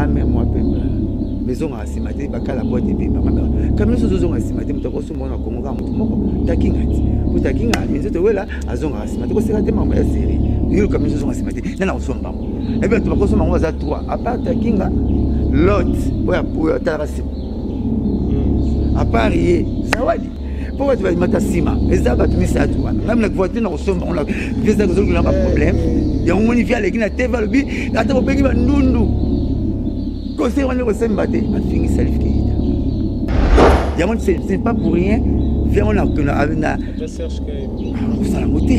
Amer mwa pembe mais ezongaka nsima te, bakala boite ebemba. Kami nyonso ozozonga nsima te, moto akosomba na Kongo kaka moto moko takinga ti po takinga minzoto ewela azongaka nsima te, koseka te makambo ya serie yo kami nyonso ozonga nsima te, nani akosomba yango? Ebi bato bakosomba yango baza 3 apart takinga lot oyo atalaka nsima apart ye Zawadi, mpo bato bamata nsima eza bato misato wana. Ngai na voiture na kosomba ngo eza kozolukela baproblème yango. Moni vi aleki na TV, alobi ata bobengi bandundu conseil wana ekosemba te, afingi Salif Keita. Yango ce n'est pas pour rien vi yango na kosala yango te.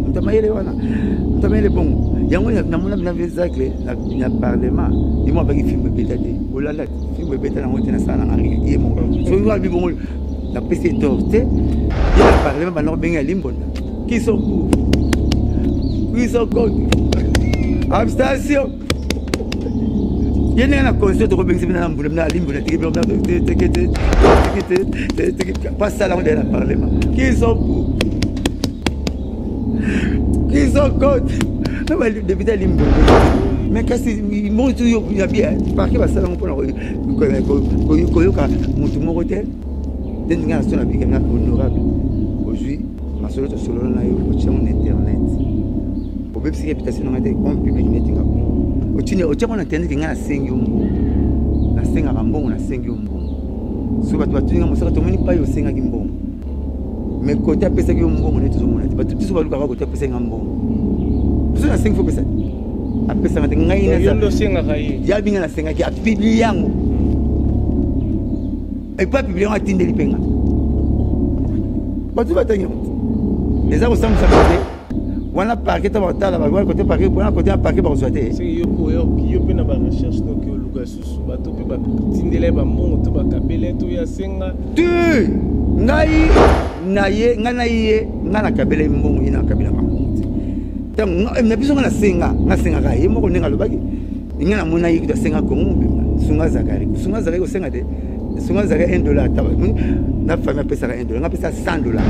Moto amayele wana, moto amayele bongo yango namona bina ve Zacle na parlement, ye mo abaki film ebeta te, olanda film ebeta nango te, nasala nanga rien. Ye moko soki alobi bongo, napesi ye tort te. Ye na parlement banda kobenga ya limbonda qui sont pour, qui sont contre, abstention. Ye ndenge na conseil tokobengisa bina na mbula na limbonda pasala ngo na parlement, qui sont pour, qui sont contre, na badéputé ya limbonda. Mais kasi motu yo ya bien parke basalango mpona koyoka motu moko te. Nde ndenge na so na bika na honorable, ozwi masolo tosolola na yo, otiango na internet, obebisiki réputation nanga te comme public neti nga. Otini otiango na internet, ngai nasengi yo mbongo, nasengaka mbongo, nasengi yo mbongo. So bato batuninga mosaka, tomoni pai osengaki mbongo, mais kote apesaki yo mbongo neti ozomona te. Bato biso balukaka kote apesaki nga mbongo, biso nasengi fo pesa, apesanga te. Ngai yabi ngai nasengaki, apublie yango epo apublie yango, atindeli mpe nga, bato batangi yango. Eza kosambwisa te wana parke to bakotala wana kote parke, wana kote ya parke bakozwa te. Yo mpe na barecherche, donc oluka susu bato mpe batindela ye bambongo to bakabela to ye asenga? Te, ngai na ye, ngai na ye, ngai nakabela ye mbongo, ye nakabelanga mbongo te. Ntango na biso ngai nasenga, nasengaka ye moko ndenge alobaki. Ngai namona ye kutu asenga Kongo mobimba, sunga Zakari, sunga Zakari, kosenga te, sunga Zakari 1 dollar. Ata na famille apesaka 1 dollar, ngai apesa 100 dollar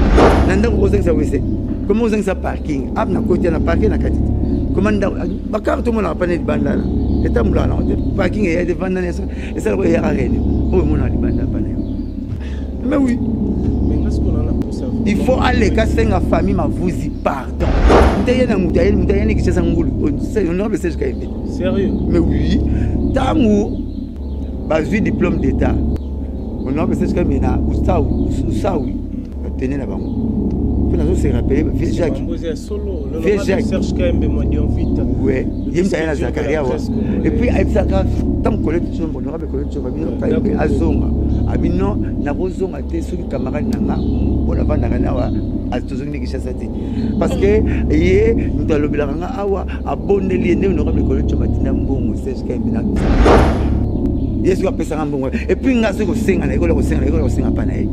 na ndako. Kozangisa wese koma, kozangisa parking ap na koti na parking na kati te, koma ndako bakar tomonaka pana libanda na etambolaka nango te. Parking eya te, vandana esalaka eyaka réunion oyo emonaka libanda pana yo. Mais oui, il faut aleka senga famille Mavuzi pardon. Moto aye na moto aye, moto aye na Kinshasa ngulu, honorable Serge Kayembe. Sérieux? Mais oui, ntango bazwi diplôme d'état, honorable Serge Kayembe na Usawi batene na bango mpe nazo se rappeler vieux Jacques, vieux Jacques. Serge Kayembe. Ouais, ye moto aye na Zakaria awa. Et puis ayebisaka ntango Colette Tshombo, honorable Colette Tshombo, abino Kayembe azonga, abino nakozonga te soki camarade na nga mpo navandaka na awa tozongi Kinshasa te, parce que ye moto alobelaka nga awa, abondeli ye nde honorable Colette Tshombo atinda mbongo Serge Kayembe na ye. Soki apesanga mbongo et puis nga soki kosenga na ye, kola kosenga na ye, kola kosenga mpa na ye.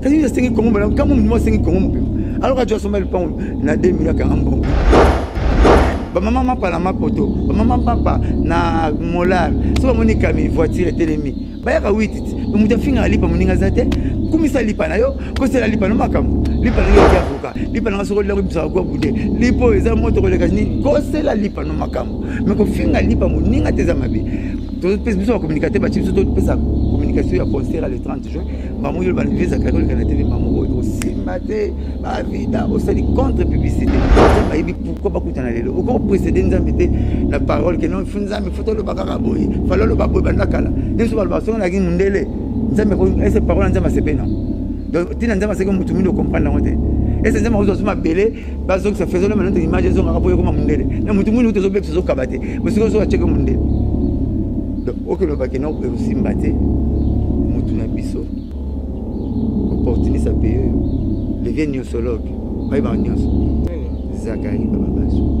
Kasi asengi Kongo mobimba, ntango moto asengi Kongo mobimba, alors aju asomba lupango na 2 million, akanga mbongo. Bamama mapa na mapoto, bamama mapa na molar, so bamoni kami voiture etelemi, bayaka witi ti moto afingaka lipa moninga aza te. Kumisa lipa na yo, kosela lipa no makambo, lipa ndenge eki avoka, lipa nanga soko lilango ebisaka gwa bude, lipa oyo eza moto koleka nini. Kosela lipa no makambo, me kofinga lipa moninga te eza mabe. Topesa biso bacommunicateur, batie biso, topesa communication ya concert le 30 juin. Mamo yo balobi ezalaka koleka na TV, mamo oyo osimba te, bavida osali contre publicité. Nzambe ayebi pourquoi bakutana lelo. Oko précédé Nzambe te na parole ke non, fu Nzambe fo toloba kaka boye, fala oloba boye banda kala. Nyonso baloba songo naki mundele, Nzambe ese parole ya Nzambe asepe non. Donc ntina Nzambe aseki motu mingi ocomprendre yango te. Ese Nzambe akozwa so mabele, bazongisa faisons le maintenant image ezongaka po ekoma mundele na motu mwini tozobebisa, ozokaba te bosiko ozoka tieke mundele. Donc okelobaki no ekosimba te. Motu na biso opportuniste apaye oyo, le vieux nyonsologue, bayebaka nyonso, Zakari Bababaso.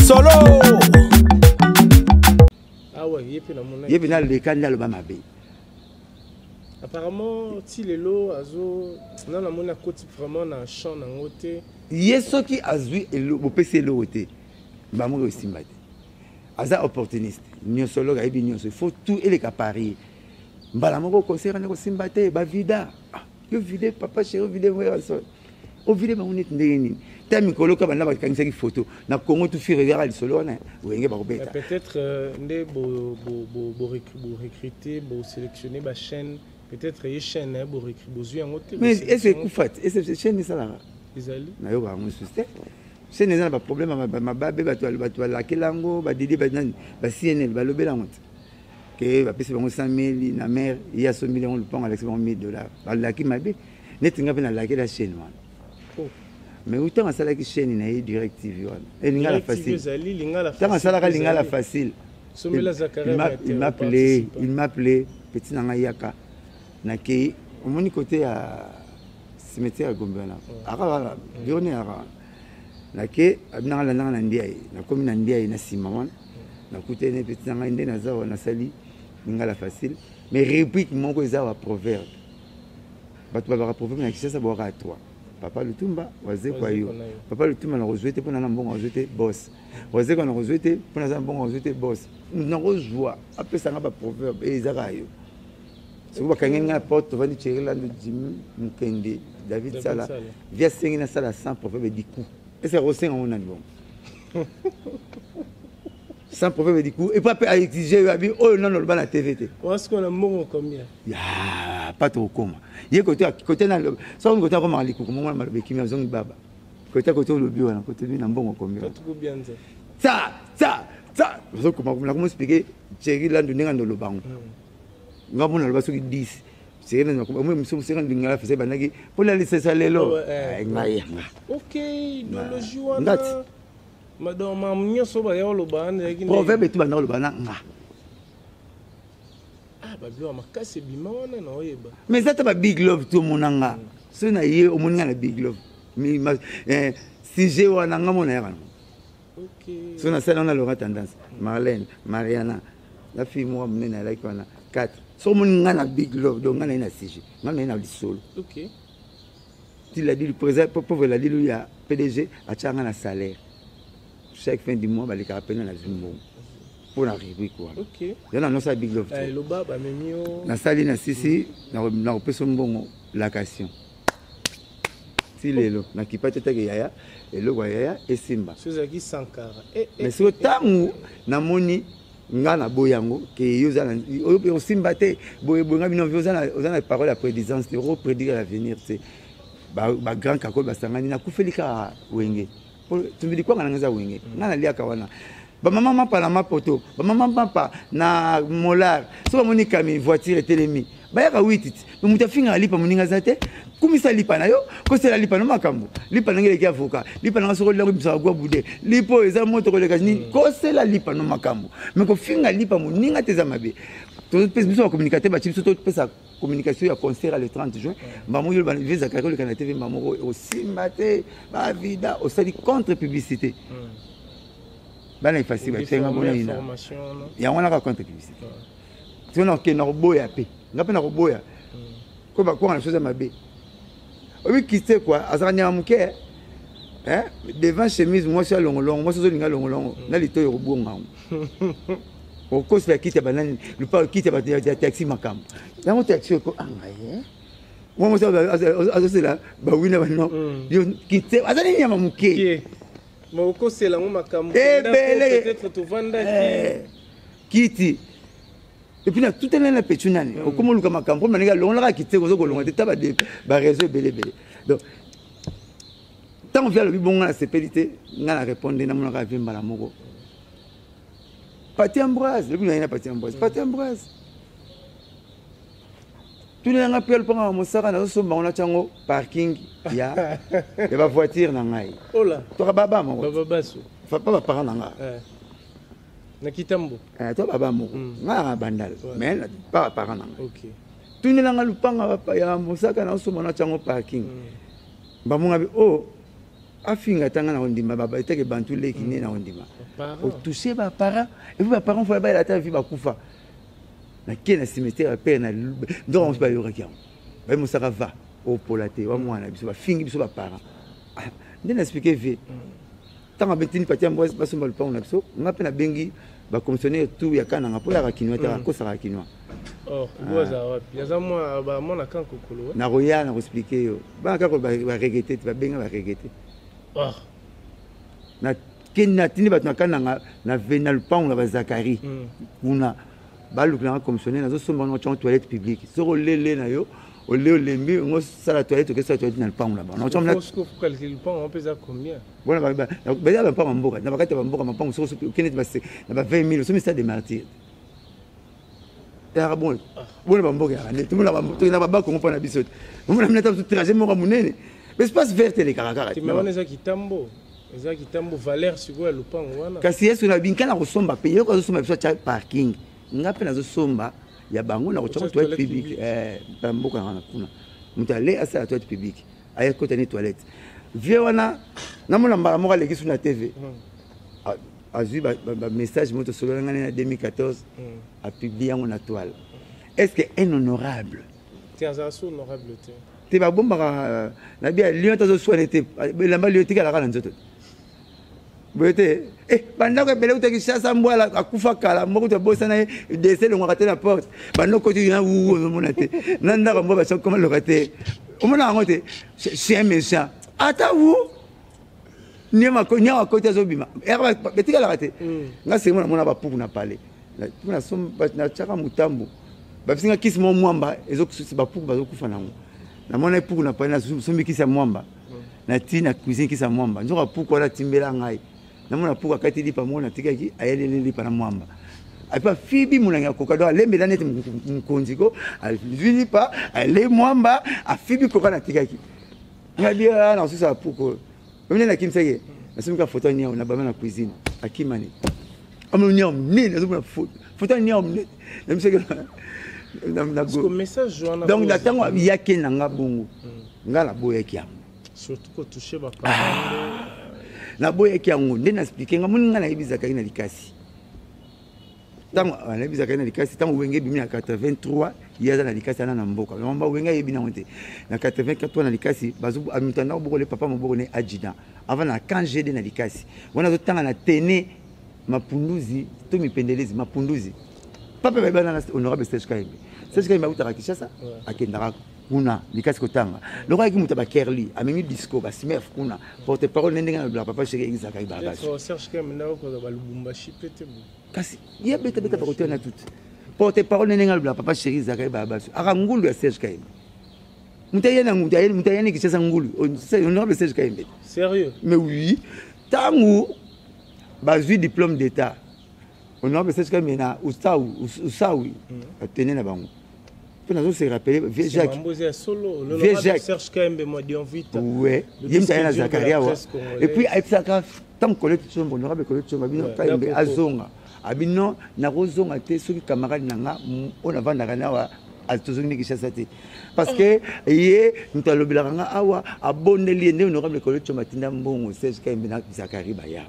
Solo. Ye mpe naleka nde aloba mabe. Apparemment ti lelo azo nanu namoni akoti vraiment na champ nango te. Ye soki azui bopesi eloko te mbala moko ekosimba te. Aza opportuniste, nyonsologue ayebi nyonso, il faut tout eleka par ye. Mbala moko concert wana ekosimba te, ba vida. Ah, yo vide papa chéri, vide Werrason. Ovide bango neti ndenge nini? Ta mikolo ka banda bakangisaki photo na Congo tout fire yaka lisolo wana wenge bakobeta. Peut-être euh, nde bo bo bo bo recruter, bo sélectionner ba chaîne, peut-être ye chaîne hein, bo recruter bozui yango te. Mais est-ce que kufa est-ce que chaîne esalaka? Ezali. Nayoka yango susu te. Chaîne eza na ba problème mababe bato bato balakela yango ba Didi ba nani ba CNN balobela yango te. Ke bapesi bango 100 000 na mère ye asombeli yango lupango alakisi bango 1000 dollars. Balaki mabe. Neti nga mpe nalakela chaîne wana. Oh. Mais ntango asalaki chaîne na ye Direct TV wana. Et Lingala facile. Ntango asalaka Lingala facile. Il m'appelait, il m'appelait petit na ngai yaka. Nakei omoni côté ya cimetière ya Gombe wana. Aka wana, bureau ne aka. Nake abinanga landanga na Ndiaye. Nakomi na Ndiaye na nsima wana. Nakutani petit na ngai nde naza wana nasali Lingala facile. Mais rubrique moko eza wa proverbe. Bato balobaka proverbe na Kinshasa bwaka ya 3. Papa Lutumba wazekwa yo. Papa Lutumba nakozwa te mpo na mbongo nazwa te boss. Wazekwa nakozwa te mpo naza mbongo nazwa te boss. Nakozwa apesa nga ba proverbe eh, eza kaka yo. Soki bakangi nga na porte tovandi Thierry Lando Jimmy Mukende David Sala via sengi nasala 100 proverbe du coup. Est-ce que akosenga ngo nani bongo? Sans proverbe du coup et puis a exiger yo abi oyo nano oloba na TV te. Wasiko na mbongo combien? Ya pas okoma. Ye kote kote na soki kote akoma likuku mongo na maloba ekimi azongi baba. Kote kote olobi wana kote bi na mbongo combien? Tsa tsa tsa ozokoma na komo expliquer Thierry Landu ndenge ndoloba ngo. Nga mona loba soki 10. Thierry Landu nakoma moi musu musu lingala fese bandaki pona lisesa lelo. Ngai yanga. OK, idéologie wana. Ngati. Donc makambo nyonso baya oloba wana ezalaki proverbe etu banda oloba na nga. Ah babiloko makasi ebima wana na oyeba. Mais eza ta ba big love to omona nga. Soki na ye omoni nga na big love. Eh, sujet wana nga mona yaka nango. Okay. Soki nasali wana Laura Tendance, Marlène, Mariana, la fille moko monene alaki wana 4. Soki omoni nga na big love donc nga na ye na sujet, nga na ye na lisolo. Okay. Ti Ladilu président pauvre Ladilu ya PDG atia nga na salaire. Chaque fin du mois balekaka pena na zwi mbongo. Mpo na rubrique wana. Okay. Yo na nosa big love. Eh, loba bamemi yo. Nasali na sisi na kopesa mbongo location. Ti lelo nakipa te teke yaya eloko ya yaya esimba. Soki Sankara. Eh, eh, Mais soki ntango namoni nga na boyi yango ke yo oza na oyo osimba te boye boye nga bino oza na oza na parole ya prédisance te oko prédire l'avenir te ba ba grand kakol basangani nakufeli kaka wenge po tumbi likwanga na nga eza wenge nga naliaka wana bamama mapa na mapoto bamama mapa na molar so bamoni kami voiture etelemi bayaka witi ti me moto afingaka lipa moninga aza te kumisa lipa na yo kosela lipa na makambo lipa nanga eleki avoka lipa nanga soko lilango ebimisaka gwa bude lipa oyo eza moto koleka nini mm. kosela lipa no makambo me kofinga lipa moninga te eza mabe biso bacommunicateur batie biso topesa communication ya concert le 30 juin mbamo yo vie zakari oleka na tv mbamo moko osimba te bavida osali contre publicité mm. bana efasi batenga bona ina yango wana kaka contre publicité soki nakokende nakoboya mpe nga mpe nakoboya ko bakwanga na biso eza mabe oyebi kiste kua azalaka nyama moke eh? devant chemise mwasi alongolongo mwasi ozolinga longolongo mm. na litoyi okobonga yango okosela kiti ya banani lupa kiti ya bato ya taxi makambo yango taxi oko angaye ah, mwa mwasi azosela bawina bano mm. yo kite azali nyama moke okosela yango makambo ebele eh, kiti epuis na tutana na petu nani mm. okoma oluka makambo mpo manenge alongolaka kiteko ozo kolonga te ta bareseau ebele ebele donc ntango vi alobi bongo nga nasepeli te nga na répondre namonaka vie mbala moko pati ambroise lobi naye na pati ambroise mm. pati ambroise tuna yanga mpe alopanga ya mosaka nazosomba ngo natya yango parking ya ya bavoiture na ngai toka baba moko pa baparent na nga eh. Na kitambo. Eh, to baba moko. Mm. Nga na bandal. Mais pas parent na nga. OK. Tunela nga lupanga ya mosaka na osomba na tiango parking. Mm. Bamonga bi oh afinga tanga na ondima baba eteke bantu leki ne na ondima. Otoucher ba parents et puis ba parents faut ba ata vie bakufa. Nakei na cimetière ya père na nzoka mosusu bayokaki yango, baye mosaka va opola te wa mwana biso, bafingi biso baparent. Ah, nde na expliqué vie. Ntango abetini pati ya mbwa, basomba lopango na biso, nga mpe nabengi bacommissionnaire tout ya Kananga mpo yaka kinois te, akosaka kinois. Nakoya nakoexpliquer yo, bana kaka baregete te, babenga baregete. Natindi bato na Kananga na lopango na bazakari kuna, balukilanga commissionnaire, nazosomba ngo tyango toilette publique. Soki olele na yo, ole olembi ngo, sala toilette, okesala toilette na lopango na bango. Baza bampango ya mboka, na bakati ya bamboka mapango. Soki okende na ba 20 000, osomi stade de martyr, eyaka bon bona bamboka yaka nde tokenda babakongo mpo na biso te. Omona mina ta trajet moko monene, espace verte elekaka kaka. Eza kitambo, eza kitambo, valeur sikoyo ya lopango wana. Kasi yesu na binka na kosomba mpe yoko azosomba biso, atya parking, nga mpe nazosomba ya bango na kotyaka toilette publique na mboka na kuna. Moto ale asala toilette publique, aye kota ni toilette. Vie wana namona mbala moko aleki su na TV, azwi bamessage moko tosolola ngai na 2014, apublie yango na toile. Est ce que un honorable Te, azala so honorable te. Te, babombaka na bia lion te, azoswane te, elamba lion etikalaka na nzoto boye te. Bandako ebele kuta Kinshasa, mbwala akufa kala, moko kuta bosana ye dese, elongwaka te na porte. Banda okoti na wu, ozomona te na ndako mbwa basokoma locataire, omona yango te. Chien méchant, ata wu nyama akoti, azobima, betikalaka te. Nga semo namona bapuku na palais, natiaka motambo, babisinga kisi moko mwamba, bapuku bazokufa nango. Namona epuku na palais, nasombi kisi ya mwamba, nati na cuisine kisi ya mwamba. Nzoka puku wana atimbela ngai, namona puku akati lipa moko natikaki, ayeleli lipa na mwamba, ape afibi molangi ya koka. Donc alembela neti mokonzi ko, azwi lipa, ale mwamba, afibi koka natikaki. Ngai bia na kosusa puku oyo omine, nakimisaki, nasomika foto ya niao na bama na cuisine, akimani, amoni niao monene, azomona foto ya niao monene, namisaki. Donc na ntango yaki na nga bongo, nga naboyaki yango. Surtout kotouche baparent. Naboyaki yango nde na expliqué nga moni. Nga nayebi Zakari na Likasi, ntango nayebi Zakari na Likasi, ntango Wenge ebimi na 83, ye aza na Likasi ana na mboka ba Wenge, ayebi nango te. Na 84 na Likasi, moto andako bokole papa moboko ne adjudant avant na camp GD na Likasi wana, azotanga na tene Mapunduzi to Mipendelezi Mapunduzi. Papa bayebana na honorable Serge Kayembe. Serge Kayembe autaka Kinshasa, akendaka kuna Likasi kotanga. Lokola ayaki moto ya bakerli, amemi disco basmerf kuna, porte parole ne ndenge nalobelaka papa chéri ezalaka Barbasu. Kasi ye betabeta bakote na toute porte parole ne ndenge nalobelaka papa chéri ezalaka Barbasu, aka ngulu ya Serge Kayembe. Moto aye na moto aye na Kinshasa, ngulu honorable Serge Kayembe. Sérieux? Mais oui, ntango bazwi diplôme d'état, honorable Serge Kayembe na usawi atene na bango mpe nazo se rappeler vieux Jacques, vieux Jacques. Ouais, ye moto aye na Zakari awa. Et puis ayebisaka ntango Colette Tsombo, honorable Colette Tsombo, abino Kayembe azonga, abino nakozonga te soki camarade na nga oyo navandaka na awa tozongi Kinshasa te, parce que ye moto alobelaka nga awa, abondeli ye nde honorable Colette Tsombo atinda mbongo, Serge Kayembe na Zakari baya.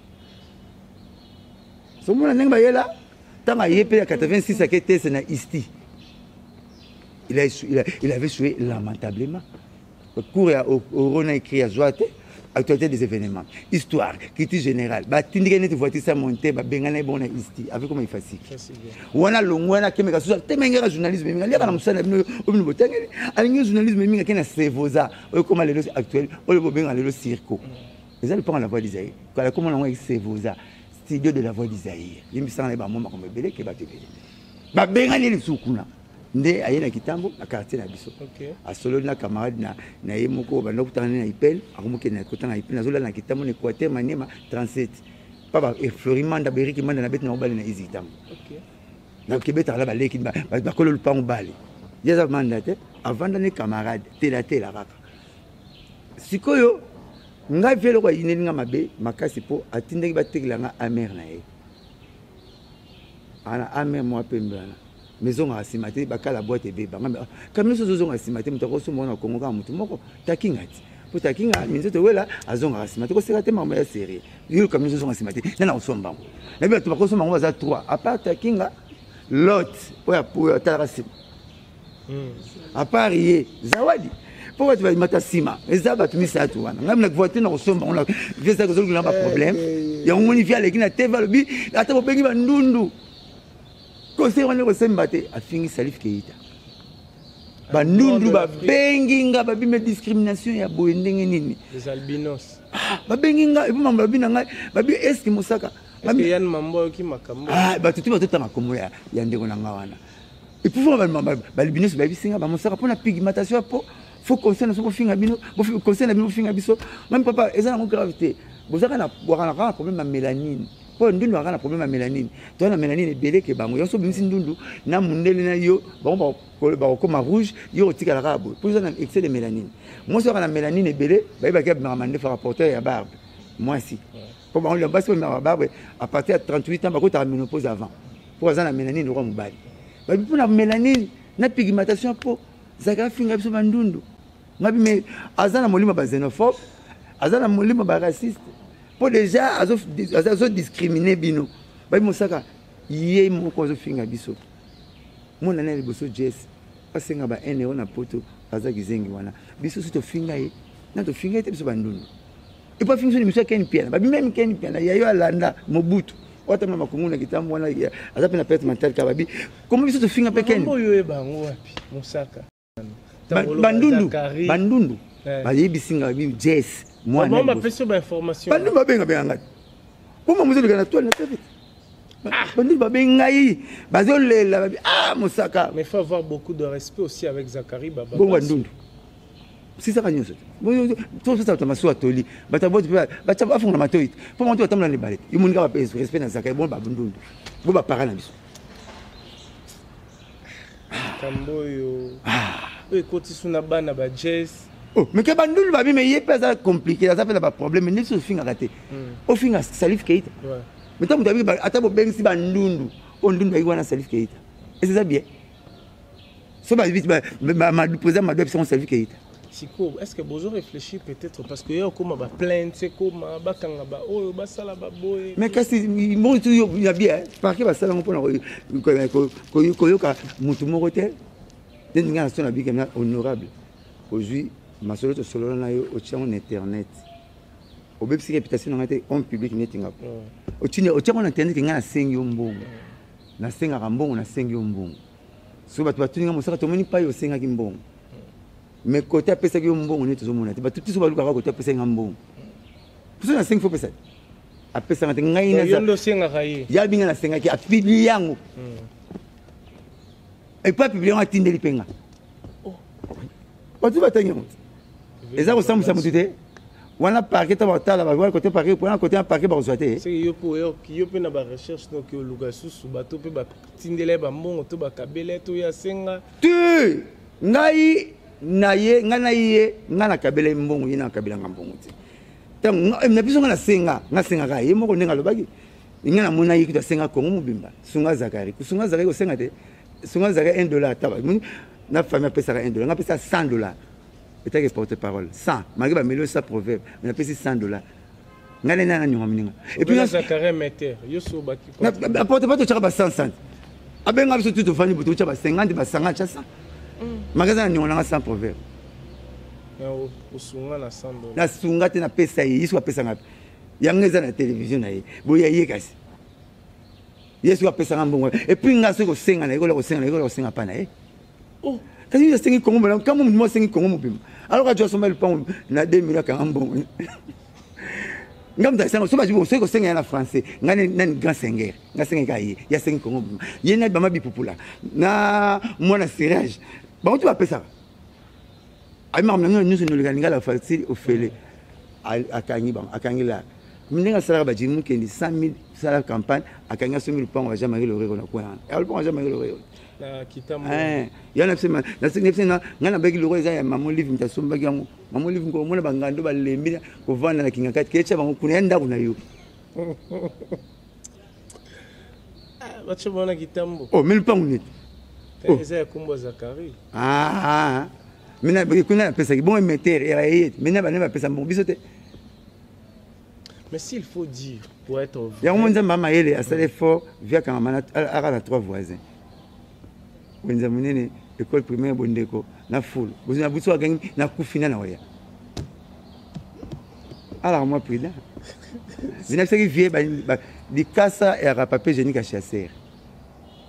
Somona ndenge bayela ntango aye mpe ya 86, ake tese na ISTI, il avait échoué lamentablement. Cours ya oro na écrit azwa te. Actualité des événements, histoire, critique générale, batindiki neti voiture sa monte, babengana ye bongo na ISTI avec comme ifasiki wana. Longwa wana, akemeka susu atemengeka journalisme mingi, aliaka na mosala na bino oyo bino botangeli, alingi journalisme mingi, ake na Sevoza oyo ekoma lelo actuel, oyo bobenga lelo Circo. Eza lopango la Voix du Zaïre kala, komona yango Sevoza, studio de la Voix du Zaïre. Yembisanga na ye bamwa makambo ebele ke bato ebele babengani ye lisusu kuna. Nde aye na Kitambo, na quartier na biso, asololi na camarade na ye moko, banda kutana na Ipel, akomokende kotanga Ipel. Nazolala na Kitambo, na Équateur, Maniema 37, pa ba Flori Manda, Beriki Manda, na beti na mobali na Izi Kitambo, nakebetaka na baleki bakolo lupango bale. Ye aza manda te, avanda ne camarade telatela kaka. Sikoyo ngai mpe eloko ayineli nga mabe makasi, mpo atindaki batekela nga amere na ye ana, amere mwa pembe wana, mezongaka nsima te, bakala boite ebeba. Ngai kami nyonso ozozonga nsima te, moto akosomba wana Kongo kaka motu moko takinga ti, mpo takinga minzoto ewela, azongaka nsima te, koseka te, makambo ya série. Yo kami nyonso ozonga nsima te, nani akosomba yango? Nayebi bato bakosomba yango baza 3 à part takinga. Lot oyo atalaka nsima. À part ye Zawadi, mpo bato bamata nsima, eza bato misato wana. Ngai na voiture na kosomba ngo, vie ezaki ozolukela baproblème yango. Moni vie aleki na TV, alobi ata bobengi bandundu, conseil wana ekosemba te. Afingi Salif Keita, bandundu babengi nga, babime discrimination ya boye ndenge nini? Les albinos. Ah, babengi nga epo mambo babi na ngai, babi eske Mosaka Yann Mambo ayoki makambo. Ah, bato ti bazotanga kombo ya ndeko na nga wana. Epuis balobi nyonso, bayebisi nga bamosaka mpona pigmentation ya po faut conseil na so bofinga bino, conseil na bino bofinga biso. Mami papa, eza nango grave te. Bozaka na bwaka kaka problème ya mélanine, mpo ndundu aka na problème ya mélanine. Toza na mélanine ebele ke bango nyonso. Obimisi ndundu na mundele na yo, bango bakokoma rouge, yo otikala kaka boye, mpo eza na excès de mélanine. Mwasi oka na mélanine ebele, bayebaki abimaka mandefu, rapporteur ya barbe mwasi, mpo bango basi babimaka barbe à partir ya 38 ans, bakotaka ménopause avant, mpo aza na mélanine lokwa mobali. Babi mpo na mélanine na pigmentation, mpo zalaka afinga biso bandundu. Ngabi me aza na molimo baxénophobe, aza na molimo baraciste, mpo déjà azodiscrimine bino. Babi Mosaka ye moko azofinga biso. Mwana na liboso Jes asenga ba 1 euro na poto, aza kizengi wana. Biso so tofinga ye na tofinga ye te, biso bandundu. Epo afingi so libiso ya Ken Piana, babi meme Ken Piana yayo alanda Mobutu oyo atambola makongo na kitambo wana, aza mpe na perte mentale kaka. Babi komo biso tofinga mpe Ken. Oyo oyeba yango wapi, Mosaka? Bandundu, bandundu bayebisi nga, babi Jes. Mwana bapesi bainformation. Bandundu babenga benga ngai mpo mamozoleka na toile na TV. Bandundu babengi ngai, bazolela, babi ah Mosaka. Mais il faut avoir beaucoup de respect aussi avec Zakari Baba. Bongo bandundu sisaka nyonso te, tosala bato masuwa, toli bato ya boti mpe bafungola matoi te, mpo bango te batambola na ebale te. Yo moni kaka respect na Zakari. Bongo babundundu bo bapara na biso. Makambo oyo oyo ekoti su na bana ba Jazz. Oh, mais ke bandundu babi, mais ye mpe aza compliqué, aza mpe na baproblème. Nde biso ofingaka te, ofinga Salif Keita. Mais ntango moto abi ata bobengisi bandundu, oyo ndundu ayiki wana Salif Keita, ese eza bien? So président Mado abisango Salif Keita. Sikoyo est ce que bozo réfléchir peut-être, parce que ye okóma baplainte, ekóma bakanga baoyo basala baboye? Mais kasi mbongo tu ya bien, parke basala yango mpona koyoka motu moko te. Nde ndinga na so na biki na honorable, ozwi masolo tosolola na yo, otia yango na internet, obebisi réputation na ngai te, homme public neti nga. Otia yango na internet, ngai nasengi yo mbongo, nasengaka mbongo, nasengi yo mbongo. So bato batuni nga, Mosaka, tomoni pai osengaki mbongo, mais kote apesaki yo mbongo nde tozomona te. Bato tiso balukaka kote apesaki nga mbongo. Poso nasengi, fo pesa te, apesanga te. Ngai yabi ngai nasengaki, apublie yango, epuis apublie yango, atindeli mpe nga. Bato batangi yango te, eza kosambwisa motu te wana. Parke ta batala wana kote parke, wana kote ya parke bakozwa te. Yo mpe na barecherche noki oluka susu bato mpe batindela ye bambongo to bakabela to ye asenga. Te, ngai na ye, ngai na ye, ngai nakabela ye mbongo, ye nakabelanga mbongo te. Ntango na biso, ngai nasenga, ngai asengaka ye moko. Ndenge alobaki, ngai namona ye kutu asenga Kongo mobimba, sunga Zakari, kosunga Zakari, kosenga te, sunga Zakari 1 dollar. Ata na famille apesaka 1 dollar, ngai apesa 100 dollar etaki porte parole 100, malgré bameli oyo 100 proverbe, mais napesi 100 dollar. Ngai nani nanyonga moninga? Porte parole totyaka ba 100 cent, abenga biso tu tofandi boto, totya ba 50, ba 50, tya 100 magasin na niongo nanga 100 proverbe. Nasunga te, napesa ye. Yesu apesanga mpe yango eza na télévision na ye boye ye. Kasi ye soki apesanga mbongo, et puis nga soki kosenga na ye, kola kosenga na ye, kola kosenga mpa na ye. Kasi yo asengi Kongo mobimba, kamo motu mo asengi Kongo mobimba, alors ajo asomba lupango na 2 million, akanga mbongo. Nga moto asenga so baji, soki kosenga ya na français, nga nani grand seigneur? Nga sengi kaka ye, ye asengi Kongo mobimba. Ye na bama bipupula na mwana serage, bango ti bapesaka ayi makambo na nyonso noleka lingala facile ofele. Akangi bango, akangi la ndenge asalaka bajimi mokendi 100 000, sala campagne, akangi, asombi lupango ya Jean Marie Lorero na coin wana, lupango ya Jean Marie Lorero ya na biso. Ngai nabaki loko eza ya mama Olive, moto asombaki yango. Mama Olive omona bangando balembi kovanda na kinga kati, ketya bango kuna ya ndako na yo. Batya bango na kitambo. Oh, mais lupango neti. Eza ya kombo ya Zakari. Mina kuna napesaki bongo emetere ya ye, mina bane bapesa mbongo biso te. Mais s'il faut dire pour être vrai. Yango nzambe amayele asala effort, vi akangama aka na trois voisins. Wenze monene, école primaire bondeko na fulu. Bozwi na butu agangi nakufi na naoya. Alors moi prudent. Zinakisaki vie likasa ya papier hygiénique ya chasseur.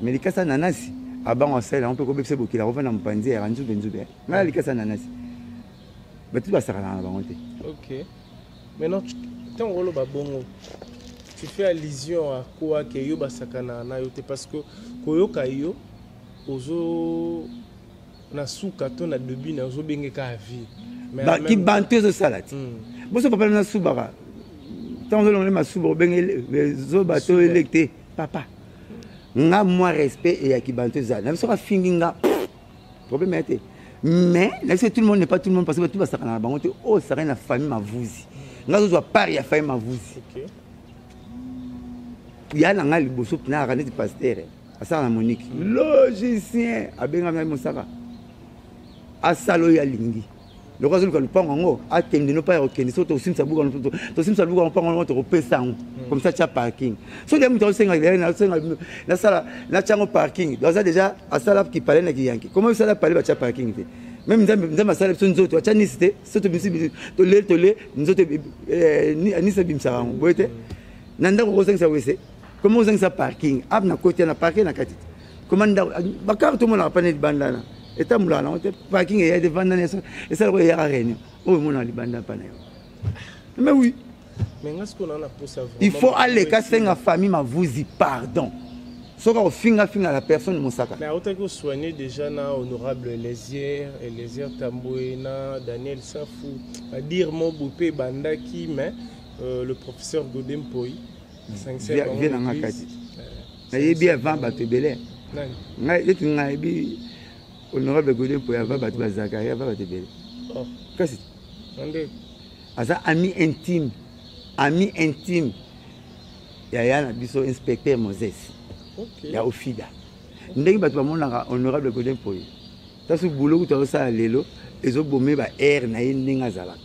Mais likasa nanasi abango asala yango mpe kobebisa bokila kovanda mopanzi ya nzube nzube. Ngai likasa nanasi. Bato basakanaka na bango te. OK. Maintenant ntango oloba bongo tu fais allusion à quoi que yo basakana na yo te parce que koyoka yo ozo na suka to na début na ozobenge kaka vie. Ki bantu ezosala ti. Boso papa na subaka. Ntango ozolongola masuba obenge zoba to elek te papa. Nga moi respect eyaki bantu ezala. Na biso afingi nga problème ya te. Mais na biso tout le monde n'est pas tout le monde parce que tout basakana na bango te. Oh sakana na famille Mavuzi. Nga zozwa part ya famille Mavuzi. Ya na nga liboso na aka neti pasteur. Asala na Monique. Logicien abengami na mosaka. Asala oyo alingi. Lokola azoluka lupango yango, akende no pa ya kokende. Soki tosimisa buka, tosimisa buka lupango yango, tokopesa yango. Comme ça, tia parking. Soki moto azosenga, azosenga, nasala, natia yango parking. Donc, aza déjà, asala kipale na kiyanki. Comment osala pale batia parking te? Même Nzambe, Nzambe asala biso nzoto, atia nisi te. Soki tobimisi biso, tole, tole, nzoto, nisi ebimisaka yango. Boye te? Na ndako okozangisa wese. Comment ozangisa parking? Ab na côté na parking na kati. Comment ndako, bakar tomonaka pa na libanda na. Etambolaka nango te, parking eya te, vanda na esala koyo eyaka réunion. Oyo omonaka libanda pa na yo. Mais oui. Mais nga sikoyo na posa vraiment. Il faut aller kasenga famille Mavuzi pardon. Soki ofinga finga la personne mosaka. Mais autaki ko soigner déjà na honorable Eliezer, Eliezer Tambwe na Daniel Safu, ba dire mo bopé bandaki mais le professeur Godé Mpoyi Vie na nga kati. Nayebi avant bato ebele. Ngai neti ngai nayebi honorable Godé Mpoyi avant bato ba Zakari avant bato ebele. Oh. Kasi aza ami intime, ami intime yaya na biso inspecteur Moses. Okay. Ya Ofida. Ndenge bato bamonaka honorable Godé Mpoyi. Taso boulot kutu azosala lelo ezobome ba air na ye ndenge azalaka.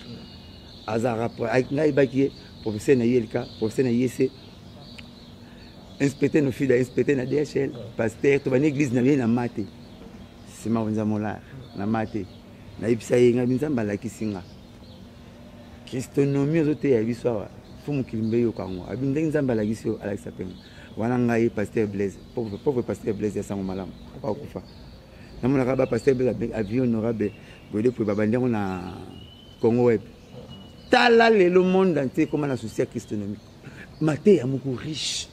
Azalaka ngai baki ye professeur na ILK, professeur na IEC, inspecteur na Ofida, inspecteur na DHL, pasteur to bani église na ye na mate. Sima wenza molar na mate. Nayebisa ye ngai Nzambe alakisi nga. Christonomie ozoteya biso awa, fo mokili mbe yoka yango. Abi ndenge Nzambe alakisi yo, alakisa pe nga. Wana ngai pasteur Blaise, pauvre pasteur Blaise ya sango malamu, akufa. Namonaka ba pasteur Blaise avi honorable Godé Mpoyi babandi yango na Congo Web. Tala lelo monde entier koma na souci ya christonomie. Mateya moko riche.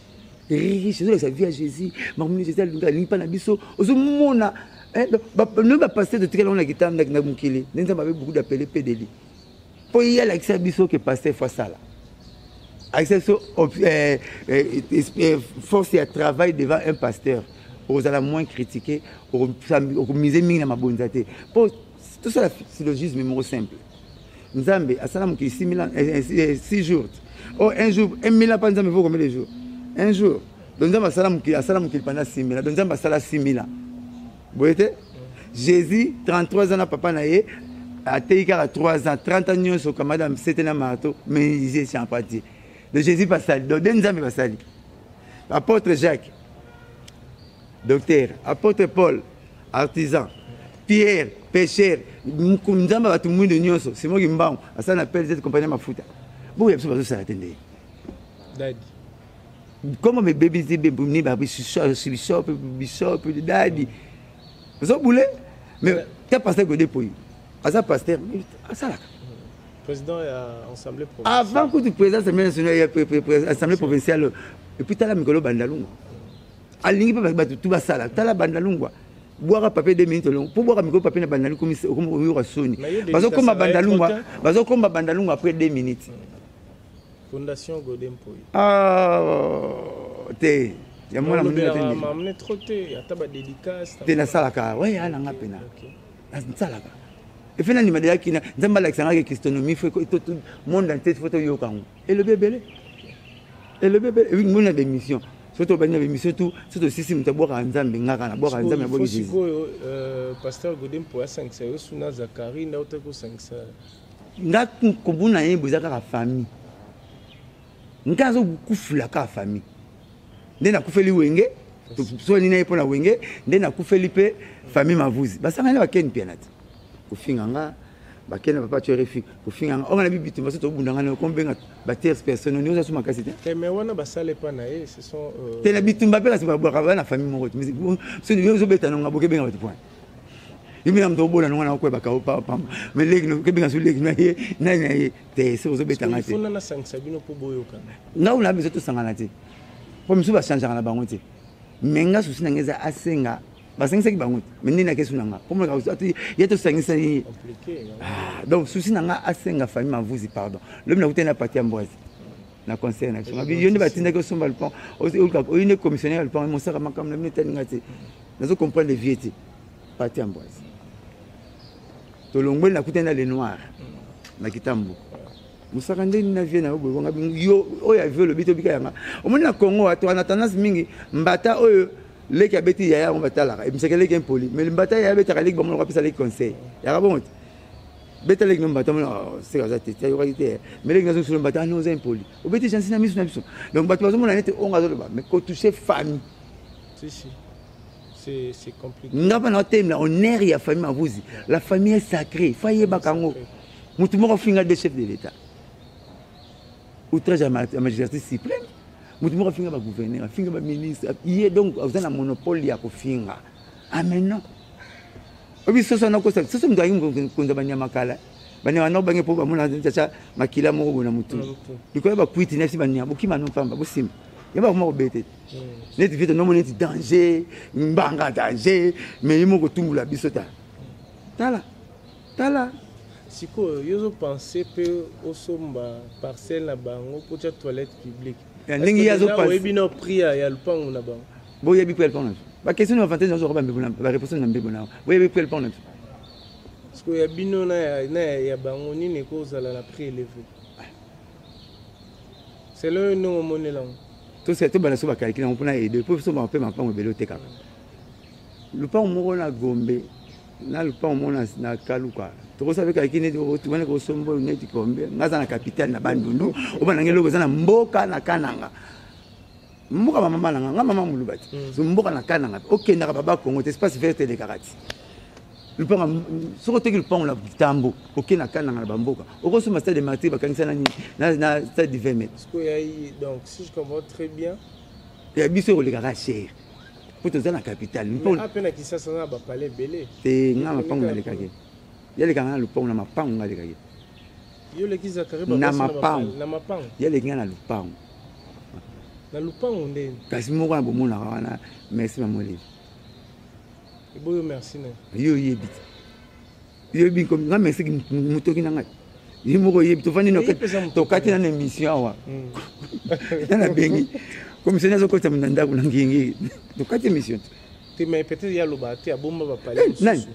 Riche, ezolakisa vie ya Jésus. Makambo Jésus alingi, alingi mpa na biso. Ozomona, hein, donc, ba, nous, ba pasteur totikala yango na kitanda, na mokili. Nde Nzambe abe beaucoup d'appeler P D L I. Po ye alakisa biso ke pasteur faut asala. Alakisa biso, force ya travail devant un pasteur. Ozala moins critiqué, okomise mingi na mabonza te. Po tosala syllogisme moko simple. Nzambe asala mokili six mille ans, 6 jours. Oh, un jour, un mille ans, pas Nzambe, faut combien de jours? Un jour. Donc Nzambe asala mokili, asala mokili pendant 6 000 ans. Donc Nzambe asala 6 000 ans. Vous voyez? Jésus, 33 ans na papa na ye, atei kaka 3 ans, 30 ans nyonso, camarade ya sete na marteau, mais il est charpentier. Donc Jésus basali, donc deux Nzambe basali. Apôtre Jacques, docteur, apôtre Paul, artisan, Pierre, pêcheur, Nzambe bato mwindo nyonso, Simon Kimbangu, asala na PLZ compagnie mafuta. Bongo ya biso bazosala te nde. Daddy. Comment mes bébés disent, bébé, ni ba, bishop, bishop, bishop, daddy. Vous boulez? Mais t'es pasteur Godé Mpoyi. Aza pasteur, asalaka. Président ya Assemblée provinciale. Avant que tu président Assemblée nationale, ya Assemblée provinciale, et puis tala mikolo bandalungwa. Alingi pe bato tout basala, tala bandalungwa. Boire papier 2 minutes long. Pour boire micro papier na bandalungwa comme si comme oyo soni. Mais yo, Bazo komba dédicace, ça va être bandalungwa, trop tard. bazo komba bandalungwa après 2 minutes. Fondation Godé Mpoyi. Ah, te. Ya mwana Non, monene te lobela ndenge. ma amené trop te, ata ba dédicace, Te nasalaka, ouais, ya nanga pena. Ok. Nasalaka. E fena ni madela kina, Nzambe alakisa nga ke christonomie, faut que tout monde entier, faut toyoka yango. Elobi ebele. Elobi ebele. Et puis, mona ba émission. Surtout ba émission tout, surtout sisi moto abwaka Nzambe ngaka na bwaka Nzambe, Sikoyo, abwaki il faut Jésus. sikoyo pasteur Godé Mpoyi asangisa yo suna Zacharie, nda otaki kosangisa. Nga komona ye boza kaka famille. Nga azokufula kaka famille. Nde nakufeli wenge, Toswani na ye mpo na Wenge nde nakufeli mpe famille Mavuzi basangani na bakeni piana te kofinga nga, bakeni na papa Tuerefi kofinga nga. Onga na bibitumba so tobunda nga na kombenga ba tierce personne oni oza so makasi te. Te, mais wana basala epa na ye, ce sont te na bitumba mpe kasi babwaka ba na famille moko te. Soki ozobeta nonga bokebenga bato point yo mina moto obola nonga na okwebaka opapamba mais leki kebenga so leki na ye nani na ye te soki ozobeta nga te. Fona nasangisa bino mpo boyokana. Nga una biso tosangana te mpo misusu bachangeaka na bango te, mais nga susi na nga eza asenga basangisaki bango te, mais nde nakesu na nga mpo ye tosangisa ye. Donc susi na nga asenga famille Mavuzi pardon. Lobi nakutani na Pati ya Mbwazi na concert na biso, yo nde batindaki osomba lupango, oyo nde commissionnaire ya lupango mosaka makambo na bino etali nga te, nazo comprendre vie te. Pati ya Mbwazi tolongweli, nakutani na Le Noir na Kitambo. Mosaka nde nini na vie na yo boye? Bonga yo oyo ya vie olobi tobika yanga. Omoni na Congo to na tendance mingi mbata oyo leki abeti yaya yango batalaka ebimisaka leki impoli, mais mbata yaya abetaka leki bango apesa leki conseil yaka bongo te. Beta leki no mbata mona seka aza te, ayokaki te, mais leki nazongisolo mbata ano oza impoli, obeti jansi na miso na biso. Donc bato bazomona neti onga azoloba, mais kotouche famille. Si, si. C'est compliqué. Nga mpe naotelemela honneur ya famille Mavuzi. La famille est sacrée, fa yebaka yango. Motu moko afinga deux chefs de l'État, outrage ya magistrature suprême. Motu moko afinga bagouverneur, afinga baministre ye, donc oza na monopole ya kofinga. Ah mais non, obi soso nakosa soso moto ayaki mokonzi ya banyama kala, banyama nao bange mpo bamona tata makila moko boye na motu likolo ya bakwiti nasi banyama bokima no pamba bosimba ya bakoma kobete neti vite nomo neti danger mbanga danger, mais ye moko kotumbola biso ta tala tala. Sikoyo yo ozopense mpe osomba parcelle na bango mpo tia toilette publique? Ya ndenge ye azopense. Oyebi na prix ya lupango na bango? Boyebi prix ya lupango na biso? Baquestion na bavantage nazwaka bambebo na baréponse na mbebo na boyebi prix ya lupango na biso. Sikoyo ya bino na ya bango nini ekozala na prix élevé selon yo ndenge omonela yango? Tobanda so bacalcule yango mpona aide mpo biso mpe mapango ebele otekaka lupango moko na Gombe na lupango moko na Kaluka, tokosala mpe calcul neti wana kosomba oyo neti combien. Nga aza na capitale na Bandundu, obanda nge eloko eza na mboka na Kananga, mboka bamama na nga, nga mama moluba te. So mboka na Kananga okendaka baba Congo te, espace verte elekaka ti lupango. Soki oteki lupango na Tambo, oke na Kananga na bamboka, okosomba stade de Martyr bakangisa na nini na stade du 20 mètres. Sikoyo ya donc si je comprends très bien, ya biso ekolekaka cher mpo toza na capitale. Mpe na Kisasa na bapale ebele. Te, nga mapango nalekaki, yalekanga na lupango na mapango nga alekaki. Yo oleki Zakari na mapango. Na mapango? Yaleki nga na lupango. Na lupango ndeni? Kasi moko na bomonaka wana. Merci mama Olive. Eboyo merci na yo. Oyebi te, yoyebi nga merci motoki na ngai ye moko oyebi. Tovandi tokati nano émission awa na nabengi commissionnaire azokotisa na ndako na ngingi, tokati émission. Te, mais peut-être ye aloba te, abomba bapale. Nani?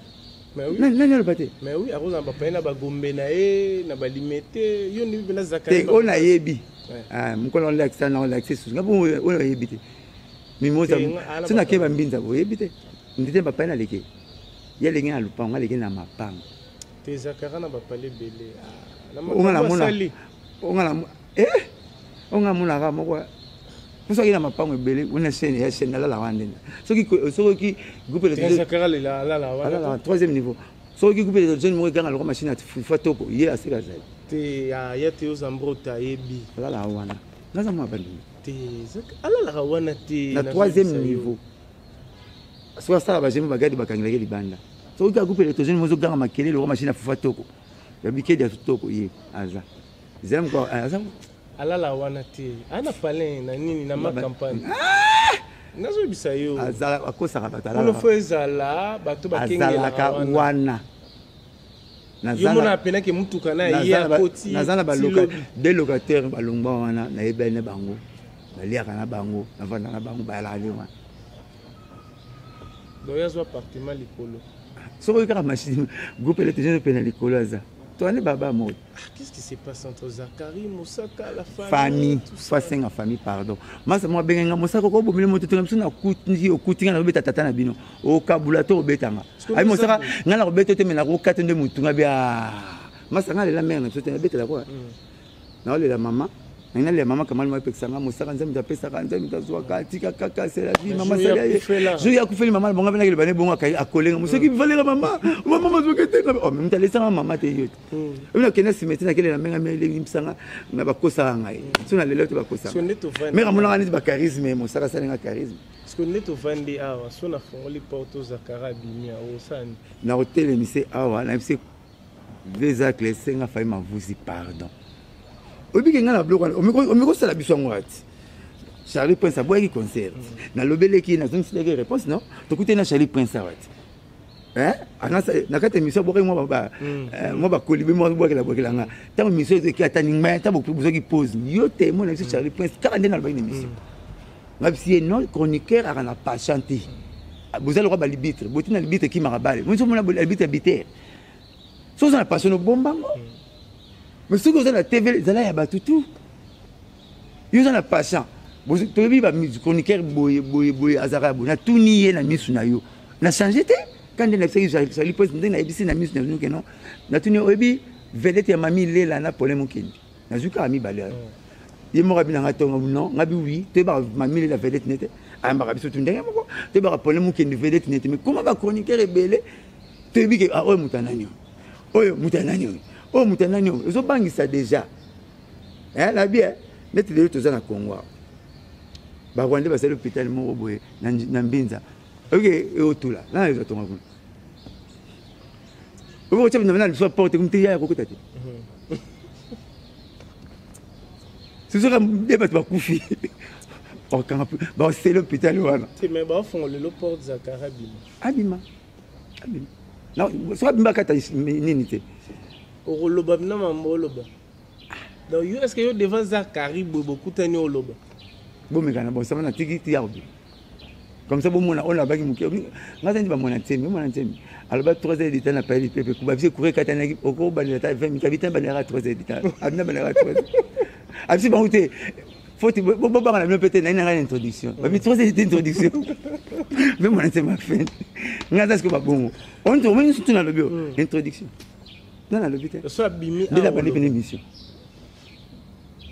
Nani aloba te? Mais oui, akozala bapale na bagombe na ye na balimete. Yo ndimi mpena Zakari? Te, oyo nayebi mokolo olakisa na olakisa susu nga mpo oyo oyebi te mimosa so nakei bambinza oyebi te ndete bapale naleki ye aleki na lupango, aleki na mapango. Te, Zakara na bapale ebele. Onga namona onga namonaka moko mpo soki na mapango ebele wana chaîne ya chaîne alala wana ndenge soki soki groupe alalaka troisième niveau, soki groupe électrogène moko ekanga lokwa machine ya toko ye aseka azali. Te, ya te, oza mbrota ayebi. Alalaka wana, naza mwa bandimi. Te, alalaka wana te. Na troisième niveau, soki asala bageme bagadi bakangelaki libanda, soki kaka groupe électrogène moko ezoganga makelele lokwa machine ya fufa toko ya bikedi ya toko, ye aza zela moko aza. Alala wana te, ana palin na nini na ma campagne nazoyebisa yo. Akosaka bato. Kuna fo ezala bato. Bakengelaka wana. Yo mona apenaki mutuka na ye akoti. Naza na deux locataire balongwa wana, nayebani na bango, naliaka na bango, navanda na bango, bayalaka nde wana. Donc yazwa appartement likolo. Soki kaka machine groupe électrogène mpe na likolo aza toane baba moko. Ah, qu'est-ce qui se passe entre Zachary, Mosaka, la famille? Famille, faut asenga famille pardon. Masa moko abenga nga Mosaka okobomeli moto tonga biso nakuti okuti nga nakobeta tata na bino okabula to obetanga ayi Mosaka nga nakobeta te me nakokata nde motu nga bia masa nga alela mare na biso te nabetela kwa naolela mama. Nangi nalela mama Kamali, mama epekisa nga mosaka. Nzambe apesaka, Nzambe azwaka, tika kaka, c'est la vie. Mama sali ye jour ya akufeli mama bonga mpe nakele bane bongo akolenga mosoki valela mama, mama mazoki te. Oh, moto alesanga mama te, yo te. Oyo nakende cimetière, nakelela ndenge amelimbisanga na bakosaka ngai. So na lelo te, bakosaka mare amonaka neti bacharisme, mosaka asalinga charisme. Parce que nde tovandi awa, so nafongoli porte, Zakara abimi awa, osani? Nakotelemisa awa, nayebisi Vezacle, esenga Fai Mavuzi pardon. Oyebiki ngai na biloko wana omikosala biso yango ati Charlie Prince aboyaki concert. Nalobeleki ye, nazongiselaki réponse. Non, tokutani na Charlie Prince awa ti na kati ya émission, abwakaki mwa bakolibi mwa bwakela bwakela nga. Ntango émission eki, ata ningma, ata bozwaki pause, yo témoin na biso Charlie Prince, kaka nde nalobaki na émission nga bisi ye non, chroniqueur aka na patient te. Boza lokwa balibitre, botina libitre ekimaka bale moso, omona libitre ya bitere. Soki oza na passion, obombango. Mais soki oza na TV, ezala ya bato tu. Yo oza na patient, toyebi bachroniqueur boye boye boye, azalaka ya boye. Natuni ye na misu na yo, na change te. Ka nde nayebisaki Charlie Prince, ndenge nayebisi na misu na bino ke non, natuni: oyebi vedette ya Mami Lela na Paulin Mokendi? Nazwi kaka mibale ayo. Ye moko abi nanga ntongo non, ngabi wi, toyebaka Mami Lela vedette nete, ayambaka biso tu ndenge moko. Toyebaka Paulin Mokendi vedette nete. Mais koma bachroniqueur ebele, toyebi ke oyo moto anani, oyo moto anani, oyo oyo moto anani, oyo ezobangisa déjà nabi neti lelo toza na Congo awa, Barwandais basali hôpital moko boye na Mbinza, oke eotula nana ezwa tonga kuna, okotia na liso porte te, yaya kokota te. Sosoka nde bato bakufi, bakanga, basele hôpital wana. Bafongola porte, Zakara abima. Abima, abima. Soki abima, kata nini te. Okoloba bina mambo oloba. Donc yo, est ce que yo devant Zakari boye, bokutani, oloba? Bomekana bosama na tiki ti ya kobima comme ça, bomona oyo nabaki moke. Nga za nti bamona Nsemi, omona Nsemi aloba 3 heures du temps na payeli pepe kuba biso courant ekatanaki, okobandela ta 20 minutes, abita bandelaka 3 heures du temps, abina bandelaka 3 heures, abisi bango te. Foti bobanga na bino mpe te, nayi nanga na introduction, babi 3 heures te introduction. Mpe mona Nsemi afin nga aza sikoyo babongo omoni nyonso tu nalobi o introduction nga nalobi te. So abimi. Nde nabandi pene émission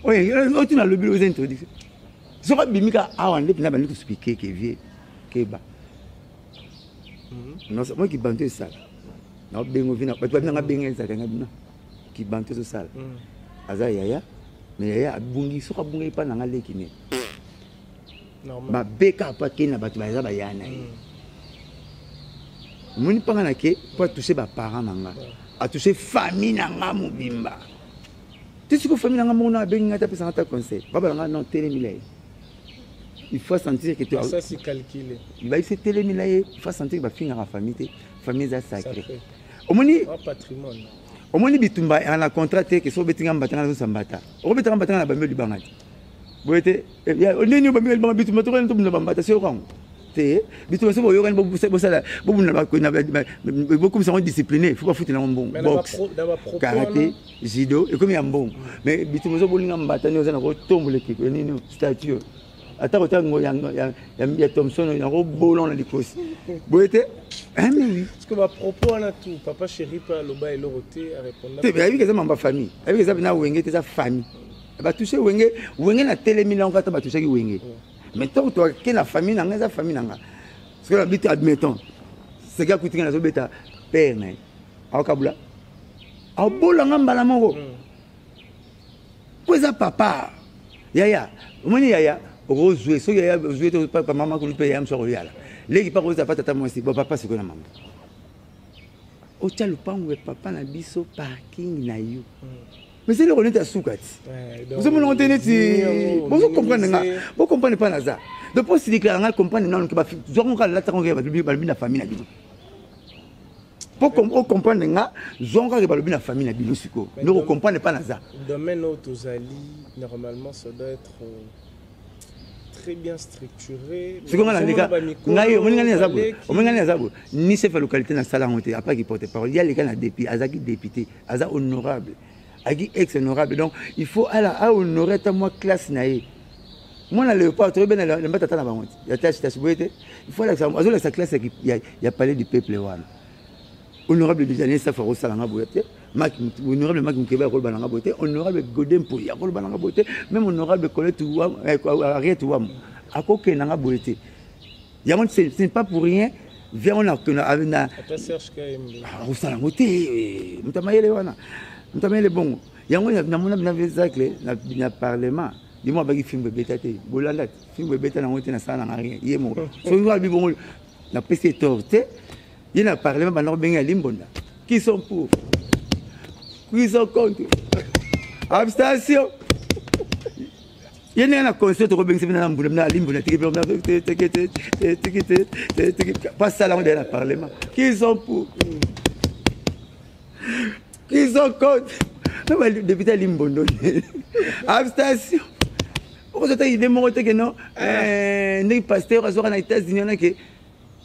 oyo oti nalobi oza introduction. Soki abimi ka awa, nde mpena bandi kosuki keke vie keba moi kibantu esala naobengo vina bato babinanga benga ezalaka nga bino kibantu ezosala. Aza yaya, mais yaya abungi. Soki abungi epa nanga leki ne mabe kaka mpo akei na bato baza baya na ye. Omoni mpanga na ke mpo atouche baparent na nga, atouche famille na nga mobimba te. Sikoyo famille na nga moko na abengi nga te, apesanga ta conseil, babala nga non, telemila ye, il faut sentir que ça c'est calculé. Bayebisi telemila ye, il faut sentir que bafingaka famille te, famille eza sacré. Omoni patrimoine. Omoni bitumba ya na contrat te ke so obetinga mbata, nga nazosa mbata. Okobetanga mbata, nga na bambi libanga te boye te. Nini obambi libanga? Bitumba tokani, tobunda bambata soki yokango te. Bitumba so boyokani, bosala, bobunda, bokomisa yango discipline, fo bafutela yango mbongo. Boxe, karaté, judo ekomi ya mbongo. Mais bitumba so bolinga mbata nde oza na kotombola ekeko nini, statue, ata kotango ya Thomson yango bolon na likosi boye te. Mais oui. Parce que bapropos wana tout, papa chéri mpe aloba eloko te, arépondre. Te, ayebiki eza mamba famille, ayebiki eza na Wenge te, eza famille. Batouche Wenge, Wenge na telemi nango, ata batouchaki Wenge. Mais ntango toake na famille na ngai, eza famille na nga. Soki na bito, admettons seki akuti ngai nazobeta père na ye, aokabula, aobolanga mbala moko mpo eza papa yaya. Omoni yaya okozwe, soki yaya ozwe te, papa mama kulu mpe yaya mosu akoyala leki mpa kozala pa tata mwasi bo papa. Sikoyo na mama otya lopango ya papa na biso, parking na yo, mais eloko neti asuka ti ozomona te neti bozocomprendre nga, bocomprendre mpa naza. Donc mpo silikela ngai, comprendre nano ke zwako kaka lataka balobi na famille na bino. Mpo ocomprendre nga, zwango kaka balobi na famille na bino. Sikoyo nde ocomprendre mpa naza. Domaine oyo tozali, normalement ça doit être très bien structuré. Sikoyo nga naleka ngai, omoni ngai naza boye, omoni ngai naza boye, ni chef ya localité nasala yango te. Apaki porte parole ye aleka na député, azalaki député, aza honorable, azalaki ex honorable. Donc il faut ala ahonorer ata mwa classe na ye. Mwana Léopard, toyebi na mbata ata na bango te ya tache tache boye te. Il faut azolakisa classe ya Palais du Peuple wana. Honorable Daniel Safa akosala nga boye te. Honorable Mike Mukeba akoloba na nga boye te, honorable Godé Mpoyi akoloba na nga boye te, même honorable Colette Harriet Wam akokende na nga boye te. Yango ce n'est pas pour rien viens on a na akosala yango te. Moto ya mayele wana, moto ya mayele bongo yango namona bina Zacle na parlement limo abaki fimbo ebeta te, bolanda te, fimbo ebeta nango te, nasala nanga rien. Ye moko soki abi bongo, napesi ye tort te. Ye na parlement banda kobenga limbonda, qui sont pour, qui sont contre, abstention. Ye ndenge na conseil tokobengisa bino na mbula na limbonda pasala yango deya na parlement, qui sont pour, qui sont contre, député ya limbondo, abstention. Okozwa ta idée moko te ke non, ndenge pasteur azwaka na États-Unis wana ke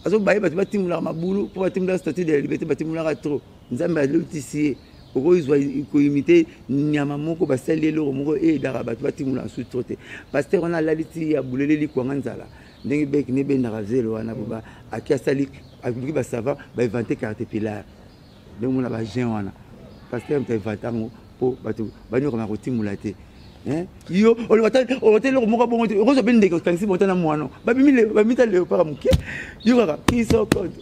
azobaye bato batimolaka mabulu mpo batimolaka Statue de la Liberté, batimolaka trop. Nzambe alotisi ye, okozwa koimite nyama moko, basali eloko moko eyedaka bato batimolaka su trop te. Pasteur wana alali ti ya bulele likwanga nzala ndenge beki nebendaka zelo wana po aki asali aluki basavant bainvente caterpillar. Ndenge omona bagen wana, pasteur moto ainvente yango mpo bato banyokama kotimola te. Yo oloba te eloko moko bongo te, okozwa mpe ndeke okangisi bota na mwana babimi ta léopard moke. Yo kaka qui sont contre,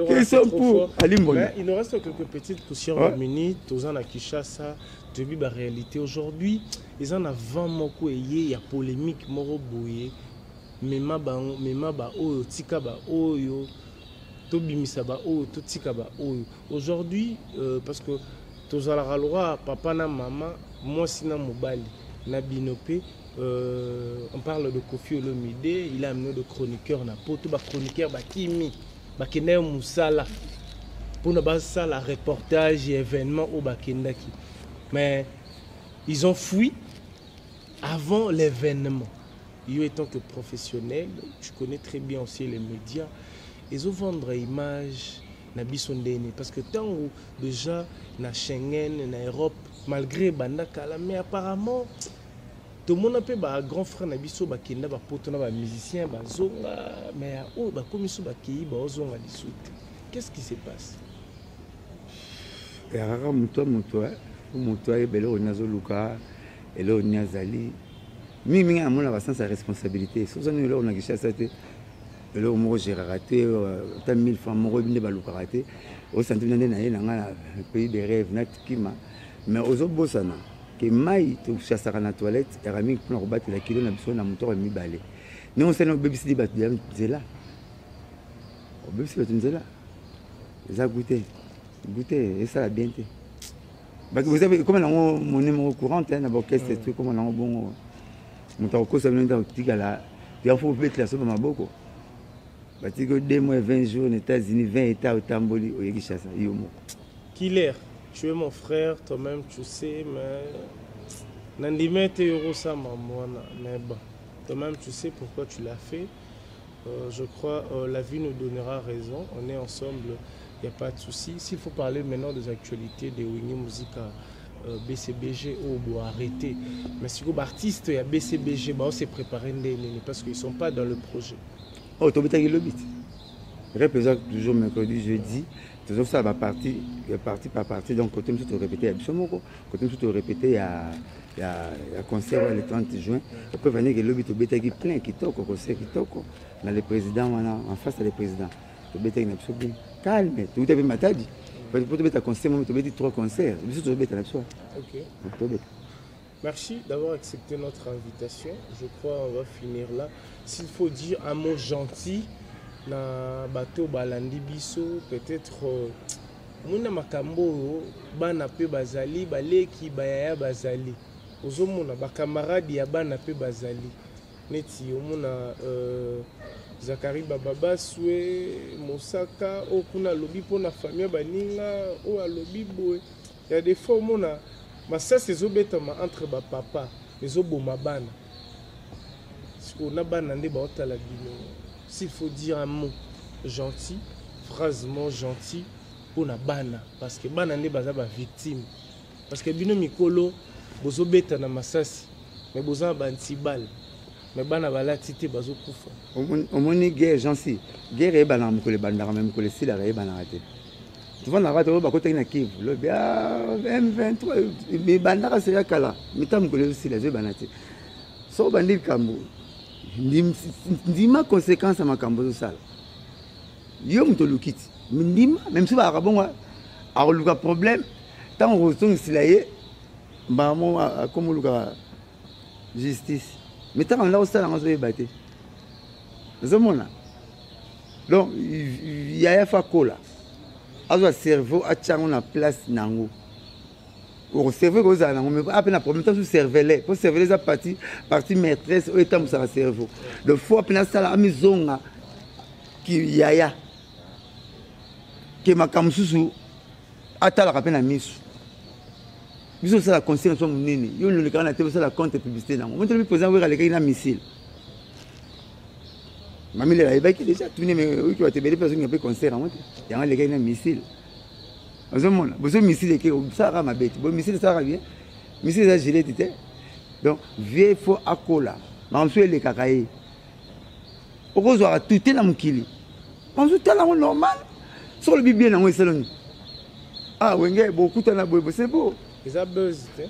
qui sont pour, alimbona. Il nous reste quelques petites poussières de minutes. Toza na Kinshasa, toyebi baréalité aujourd'hui. Eza na vent moko eye ya polémique moko boye, mema bango, mema baoyo, tika baoyo, tobimisa baoyo, totika baoyo. Aujourd'hui, parce que tozalaka lokwa papa na mama, mwasi na mobali na bino mpe, on parle de Koffi Olomide, il a amené de chroniqueur na poto. Bachroniqueur bakimi, bakenda ye mosala mpona basala reportage ya événement oyo bakendaki, mais ils ont fui avant l'événement. Yo, étant que professionnel, tu connais très bien aussi les médias, ezovendre image na biso ndeni? Parce que ntango déjà na Schengen, na Europe, malgré banda kala, mais apparemment tomona mpe bagrand frère na biso bakenda bapoto na bamusicien bazonga, mais oyo bakomi so bakei baozonga lisusu te. Qu'est-ce qui se passe? Kaka moto moto moto ayeba eloko nini azoluka, eloko nini azali. Mingimingi namonaka sens ya responsabilité. Soki ozani eloko na Kinshasa te, eloko moko géraka te, ata 1000 francs moko nde balukaka te, osanti bina nde na ye na ngai na pays de rêve natikima. Mais ozobosana ke mai tochasaka na toilette yaka mingi mpona kobatela kilo na biso na motoko ya mibale. Ndenge osali, obebisili bato ya nzela, obebisi bato nzela. Eza goûte goûte, esala bien te. Bato ekoma nango monnaie moko courante na baorchestre tu, ekoma nango bongo. Moto akokosa bino nde akotikala ya fo obetela so bamaboko. Batiki yo 2 mois 20 jours na États-Unis, 20 état otamboli, oye Kinshasa yo moko. Killer, tu es mon frère, toi-même tu sais, mais nandimi te yokosamba mwana. Mais bon, toi-même tu sais pourquoi tu l'as fait. Je crois la vie nous donnera raison. On est ensemble, il n'y a pas de souci. S'il faut parler maintenant des actualités de Wenge Musica BCBG oyo bo arrêté, mais sikoyo baartiste ya BCBG bao se préparer ndenge, parce qu'ils sont pas dans le projet? Oh, tobetaki lobi te. Rep eza toujours mercredi, jeudi. Tozosala bapartie partie par partie. Donc côté mosusu torépété ya biso moko, côté mosusu torépété ya concert oyo le 30 juin. Epo vaneke lobi tobetaki plein kitoko, concert kitoko na le président wana, en face ya le président. Tobetaki na biso bien calme. Touta mpe Matadi po tobeta concert moko, tobeti trois concerts. Biso tozobeta na biso. Tobeta. Merci d'avoir accepté notre invitation. Je crois on va finir là. S'il faut dire un mot gentil na bato balandi biso, peut-être mona makambo oyo, bana mpe bazali, baleki, bayaya bazali, ozomona bakamarade ya bana mpe bazali neti omona Zakari Bababaswe Mosaka oyo kuna alobi mpona famille ya baninga oyo alobi boye. Ya des fois omona masasi ezobetama entre bapapa, ezoboma bana. Sikoyo na bana nde baotala bino. S'il faut dire un mot gentil, phrase mot gentil mpona bana, parce que bana nde baza bavictime, parce que bino mikolo bozobeta na masasi, mais boza na bantibale, mais bana balati te, bazokufa. Omoni guerre, gentil, guerre eyebanaka mokolo ebandaka, mais mokolo esilaka eyebanaka te. Tovandaka to bakotaki na Kivu lobi ah, M23 ebandaka sela kala mita mokolo ezosila ezoyebana te. Soki obandi likambo, ndima conséquence ya makambo ozosala. Yo moto oluki ti ndima, mais mosusu bazalaka bongo, akoluka problème ntango okozongisela ye mbala moko akomi oluka justice, mais ntango anda kosala yango azoyeba te. Ozomona, donc yaya fa kola azwa cerveau atia yango na place na yango. Cerveau ekozala nango, mais ape na problème tasu cervele, po cervele eza partie maîtresse oyo etambwisaka cerveau. Donc faut ape nasala amizonga ki yaya ke makambo mosusu atalaka mpe na miso. Biso osala conseil na biso monene, yo olekaka na te, osala contre publicité nango. Moto lobi président Wera alekaki na missile, mamilela ayebaki déjà tuni, mais oyoki bato ebele mpe azongi mpe concert yango te, yango alekaki na missile. Ozomona bozo missile eke osalaka mabe te, bo missile esalaka bien, missile eza gilete te. Donc vie faut akola, makambo mosusu elekaka ye, okozwaka tute na mokili, makambo tala yango normal. Soki olobi bien yango esaloni, ah wenge bokutana boye bo c'est beau. Eza buzz te.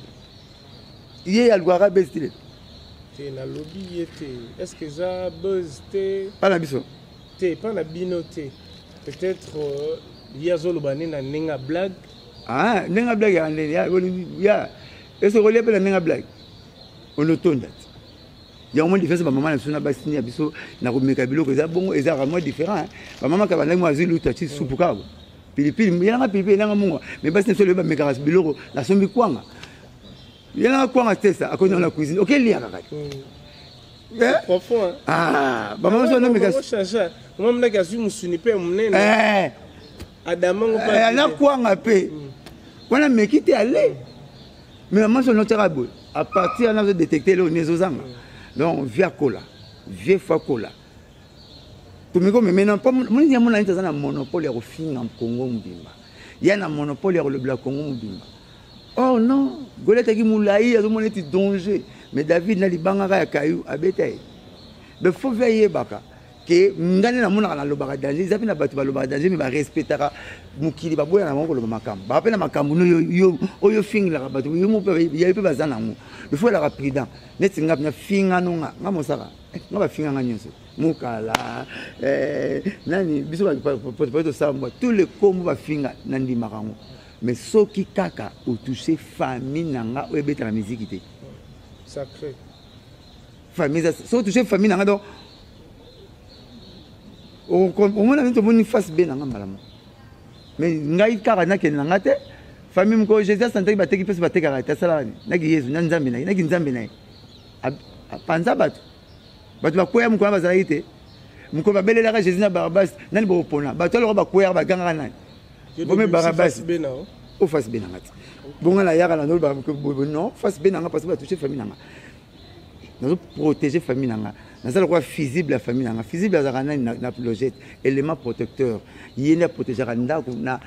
Ye alukaka buzz te. Te, nalobi ye te, est ce que eza buzz te? Pa na biso te, pa na bino te. Peut-être ye azoloba nde na ndenge ya blague. Ah, ndenge ya blague ya ndenge ya ese kolia mpe na ndenge ya blague onotonda te. Yango mwa différence bamama na biso na basi ya biso na komeka biloko eza bongo, ezalaka mwa différent. Bamama kaka bandaki mwa azwi lutu atie supu kaka pilipili, yelanga pilipili, elanga mungwa. Mais basi na biso lelo bamekaka biloko, nasombi kwanga, yelanga kwanga tesa akoti na cuisine okelia kaka. Profond, hein? Ah, bamama biso banomeka. Mama mnaki azwi mosuni mpe monene adamango na kwanga mpe wana meki te ale. Mais mama biso notiaka boye, à partir wana azodétecte eloko nini ezozanga. Donc vie akola, vie fo akola. Tomeki omemena mpo monini ya mona neti aza na monopole ya kofinga Kongo mobimba, ya na monopole ya kolobela Kongo mobimba. Oh non, Goliath aki molai, azomona neti danger, mais David na libangaka ya kayu abeta ye. Mais faut vie ayebaka ke ngai nde namonaka nalobaka danger, eza mpe na bato balobaka danger, mais barespectaka mokili, baboya na bango koloba makambo, baa mpe na makambo oyo ofingelaka bato yo mpe baza nango. Il faut elaka prudent. Neti nga mpenza fingano nga nga mosaka nga bafinganga nyonso mokala nani biso po tosambwa tous les kombo bafinga nandimaka yango. Mais soki kaka otouche famille na nga oyo ebetaka miziki te, sacré famille, soki otouche famille na nga, donc omona neti omoni face B na nga mbala moko. Mais ngai kaka nakende na nga te famille moko. Jésus asantaki bateki mpe so batekaka te, asalaka nini? Naki Yesu na nzambe na ye, naki nzambe na ye apanza bato, bato bakweya mokolo wana bazalaki te. Mokolo babelelaka Jésus na Barabas, nani bokopona? Bato aloko bakweyaka bagangaka nani? Bome Barabas o face B na nga te. Bonga nayaka na noloba non, face B na nga parce que batouche famille na nga, nazo protéger famille na nga, naza lokola fusible ya famille na nga. Fusible azalaka nani na logette? Élément protecteur, ye nde aprotégeaka ndako na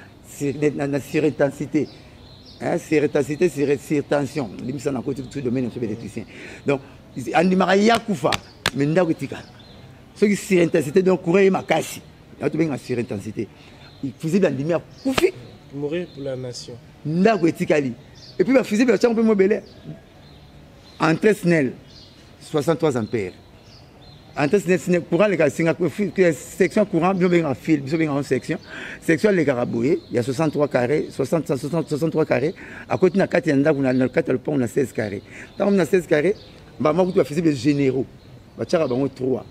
surintensité, hein, surintensité, surtension. Limisa na koti tout domaine ya électricien. Donc andimaka ya kufa, mais ndako etikala. Soki surintensité, donc courant ye makasi, yango tobenga surintensité. Fusible andimi akufi. Mourir pour la nation. Ndako etikali. Et puis bafusible batiango mpe mobele entrée Snell 63 ampères, entrée Snell, Snell courant alekaka singa section courant, biso bengaka fil, biso bengaka section, section alekaka boye ya 63 carré, 60, 63 carré, akoti na kati ya ndako, na kati ya lopango na 16 carré. Ntango na 16 carré, bama kutu bafusible généraux batiaka bango 3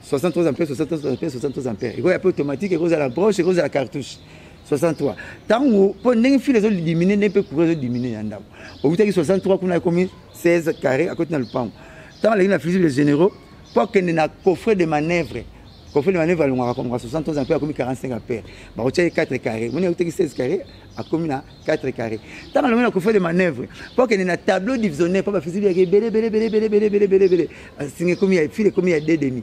63 ampères, 63 ampères, 63 ampères. Ekoya mpe automatique, ekozala broche, ekozala cartouche 63. Ntango mpo ndenge fil ezodiminuer, ndenge mpe courant ezodiminuer na ndako, okutaki 63 kuna ekomi 16 carré, akoti na lopango. Ntango aleki na fusible généraux mpo akende na coffret de manœuvre, coffret de manœuvre alongwaka komaka 63 ampères, akomi 45 ampères, bakotia ye 4 carré. Moni akutaki 16 carré, akomi na 4 carré. Ntango alongwi na coffret de manœuvre mpo akende na tableau divisionnaire, mpo bafusible yaki ebele ebele ebele ebele ebele ebele ebele ebele, singa ekomi ya fil, ekomi ya 2 demi,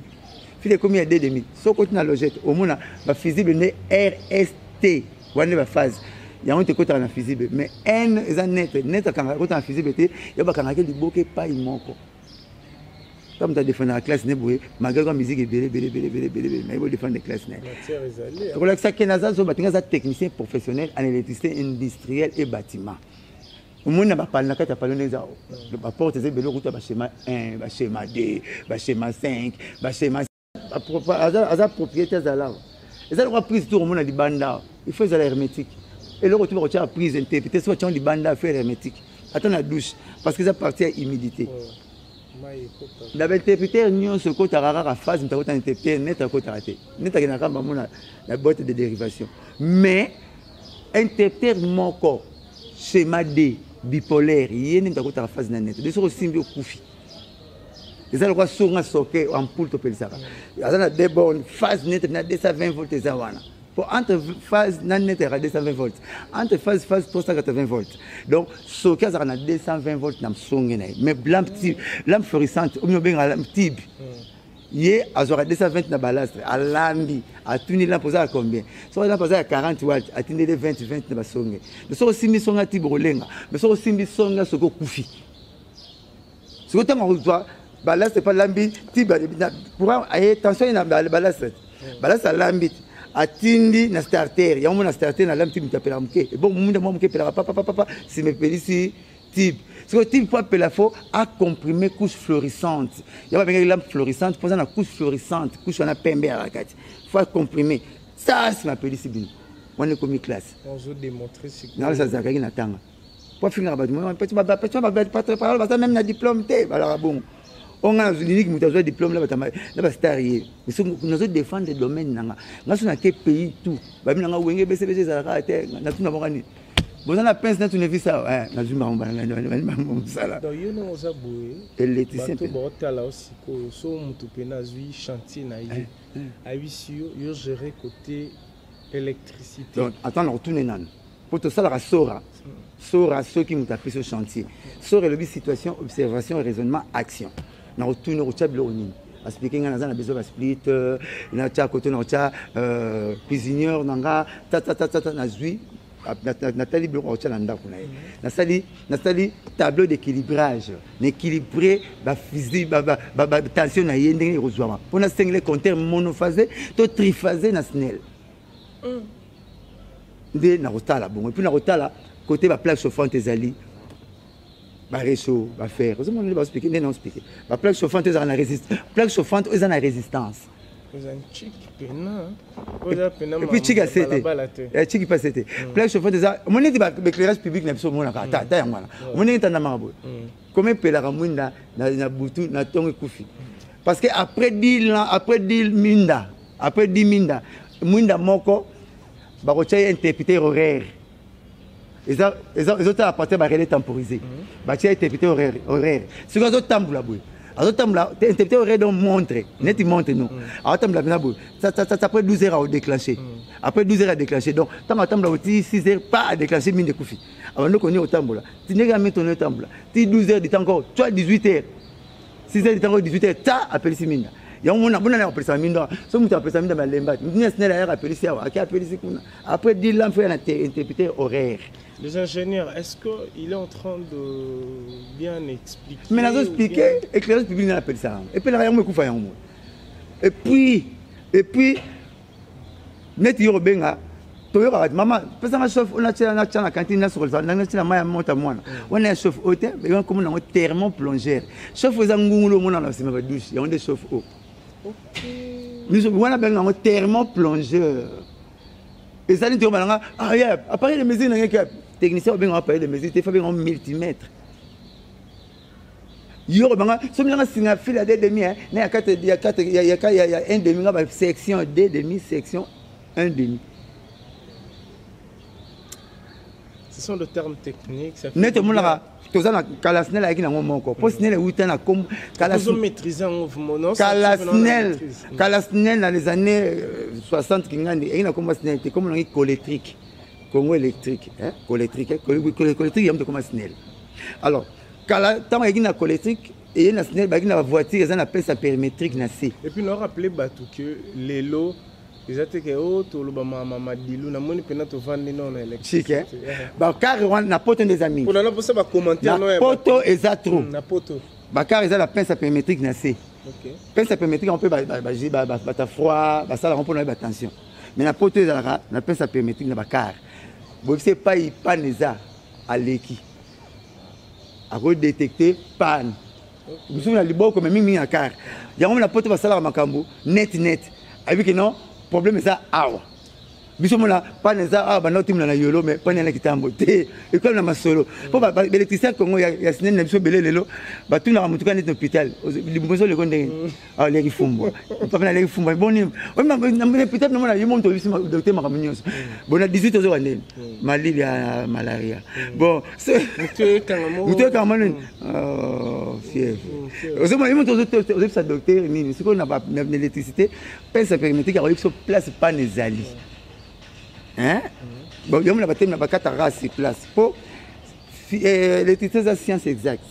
fil ekomi ya 2 demi. Soki okoti na logette, omona bafusible nde RST wana nde baphase yango te ekotaka na fusible. Mais N eza neutre, neutre akangaka ekota na fusible te, yo bakangaki liboke epai moko. Ntango moto adefendaka classe ne boye, malgré kwa musique ebele ebele ebele ebele ebele ebele, nayebi odefendre classe na ye. Tokolakisa ke naza zoba te, nga aza technicien professionnel en électricité industrielle et bâtiment. Omoni na bapale, na kati ya pale ndenge eza, baporte eza ebele, okuta baschema 1, baschema 2, baschema 5, baschema. Aza propriété, azala awa, eza lokola prise tour. Omona libanda, il faut ezala hermétique. Eloko tu bakotia prise interprete, soki batiango libanda, faut hermétique, ata na douche, parce que eza partie ya humidité. Na bainterrupteur nyonso ekotaka kaka phase. Moto akota interrupteur net, akotaka te net, akendaka bango na boîte de dérivation. Mais interrupteur moko, schéma D bipolaire, ye nde moto akotaka phase na net. De soki osimbi, okufi. Eza lokola songa soke ampoule topelisaka, aza na deux bornes, phase net na 220 volt. Eza wana po entre phase na net ezalaka 220 volt, entre phase phase 380 volt. Donc soki azalaka na 220 volt na msonge na ye, mais lampe tube, lampe fluorescente oyo obengaka lampe tube, ye azwaka 220 na balastre. Alambi, atuni lampe oza ya combien. Soki lampe aza ya 40 watt, atindeli 20 20 na basonge. Mais soki osimbi songe ya tube, okolenga. Mais soki osimbi songe, soki okufi. Soki ntango akozwa balastre mpe alambi tube, courant aye, tension ye na balastre, balastre alambi te, atindi na starter yango. Mona starter na lampe tube, moto apelaka moke, ebongo mwinda mwa moke epelaka papapapapa, nsima epelisi tube. Sikoyo tube mpo apela, fo acomprime couche fluorescente. Yango babengaki lampe fluorescente mpo aza na couche fluorescente, couche wana pembe yaka kati. Fo acomprime sa, nsima apelisi bino. Wana ekomi classe. Nalasa azalakaki na tanga po afingaka bato, baza même na diplôme te, balaka bongo. O nga naliniki moto azwa diplôme na bastar, ye nazo défendre domaine na nga. Nga so nake pays tout, babi na nga Wenge BCBG ezalaka te. Natuna bango nini, boza na pince na tournevis awa, nazwi bango bango mosala. Yo ndenge oza boye, électricien. Bato baotala o sikoyo, so moto mpena azwi chantier na ye, ayebisi yo, yo gérer côté électricité. Donc attends, na retourne nano mpo tosalaka sora. Sora, soki moto apesi yo chantier, sora elobi situation, observation, raisonnement, action. Na retourne kotya biloko nini, explique ngai, naza na besoin basplit, natya kote, na kotya cuisinière na nga, tatatatata. Nazwi, natali biloko akotya na ndako na ye, nasali tableau d'équilibrage, na équilibré batension na ye ndenge ekozwama mpo nasengele compteur monophasé to triphasé na SNEL. Nde nakotala bongo. Et puis nakotala côté baplaque chauffante ezali, baréchaud, bafer. Ozomona nde baexplique, nde naexplique baplaque chauffante ezalaka na résistance, plaque chauffante oyo eza na résistance. Et puis chiki ase te, chiki mpe ase te. Plaque chauffante eza, omoni neti baéclairage public na biso, omonaka ata ata yango wana, omoni ndenge etandamaka boye, comme epelaka mwinda na butu, na ntongo ekufi. Parce que après 10 ans, après 10 minda, après 10 minda, mwinda moko bakotia ye interrupteur horaire. Ezotala partir barelais temporisé, batia interrupteur horaire. Soki azotambola boye, azotambola interrupteur horaire, donc montre, neti montre no, azotambola mpena boye, après 12 heures aodéclenché, après 12 heures adéclenché. Donc ntango atambola oti 6 heures pas, adéclenché, minde ekufi. Abandi koni otambola ti ndenge ya mitono, otambola ti 12 heures du temps, encore toi 18 heures, 6 heures du temps, encore 18 heures, ta apelisi minda yango. Mona bona na apelisa minda. So moto apelisa minda, malemba ntina SNEL ayaka, apelisi awa, ake apelisi kuna. Après 10 lampes ya na interrupteur horaire. Les ingénieurs, est-ce qu'il est en train de bien expliquer? Mais nazo expliquer éclairage public na apelisa yango, epelaka yango, ekufa yango mo. Et puis neti yo kobenga, toyokaka mama pesanga chauffe natya na cantine, nasokolisa, natia na mai ya mota mwana wana ya chauffe eau te. Komona yango thermo plongeur. Chauffe eza ngungulu omona na nsima badouche, yango nde chauffe eau wana, benga yango thermo plongeur. Ezali nti obalanga appareil de mesure nange, technicien obengaka appareil de mesure te, fa benga multimètre. Yo kobanga soki nanga singa fil ya 2 demi na ya 4, ya 4, ya 1 demi, nga ba section 2 demi, section 1 demi. Ce sont des termes techniques. Ça. Neti omonaka toza na kala, SNEL ayaki nango moko mpo SNEL euta na kombo. Kala SNEL, kala SNEL na les années 60, kingandi eyaki na kombo SNEL te, kombo nangi Colectrique, Congo électrique, Colectrique, Colectrique yango tokoma SNEL. Alors kala ntango ayaki na Colectrique, eye na SNEL, bayaki na bavoiture eza na pesa périmétrique na se. Et puis na rappelé bato que lelo eza te ke o toloba madilu, namoni mpena tovandi nano na électricité. Bakare wana na poto nde eza mingi. Mpona naposa bacommentaire. Na poto eza trop. Na poto. Bacar eza na pince périmétrique na se. Pince périmétrique yango mpe bata froid basalaka mpona yeba tension. Mais na poto ezalaka na pince périmétrique na bacar. Boyebisi epai panne eza, aleki akodetecte panne mosusu na liboko, mais mingimingi na car. Yango na poto basalaka makambo net net, ayebi ke non, problème eza awa. Biso mona panne eza awa, banda otimela na yolo, mais panne yana kitambo te, ekomi na masolo. Mpo baélectricien Congo ya sinene na biso ebele lelo batunaka motu kaka neti na hôpital, liboso oleko ndenge aleki fumbwa, papa naleki fumbwa boni hôpital, namona ye moto oyebisi docteur makambo nyonso. Bon, na 18 ozoka ndeni malili ya malaria. Bon, moto ekanga nini, fièvre, ozomona ye moto ozobisa docteur nini. Sikoyo na électricité, pince périmétrique akoyebi biso place panne ezali. Bon, yango na batemi na bakataka sur place, mpo électricité eza science exacte,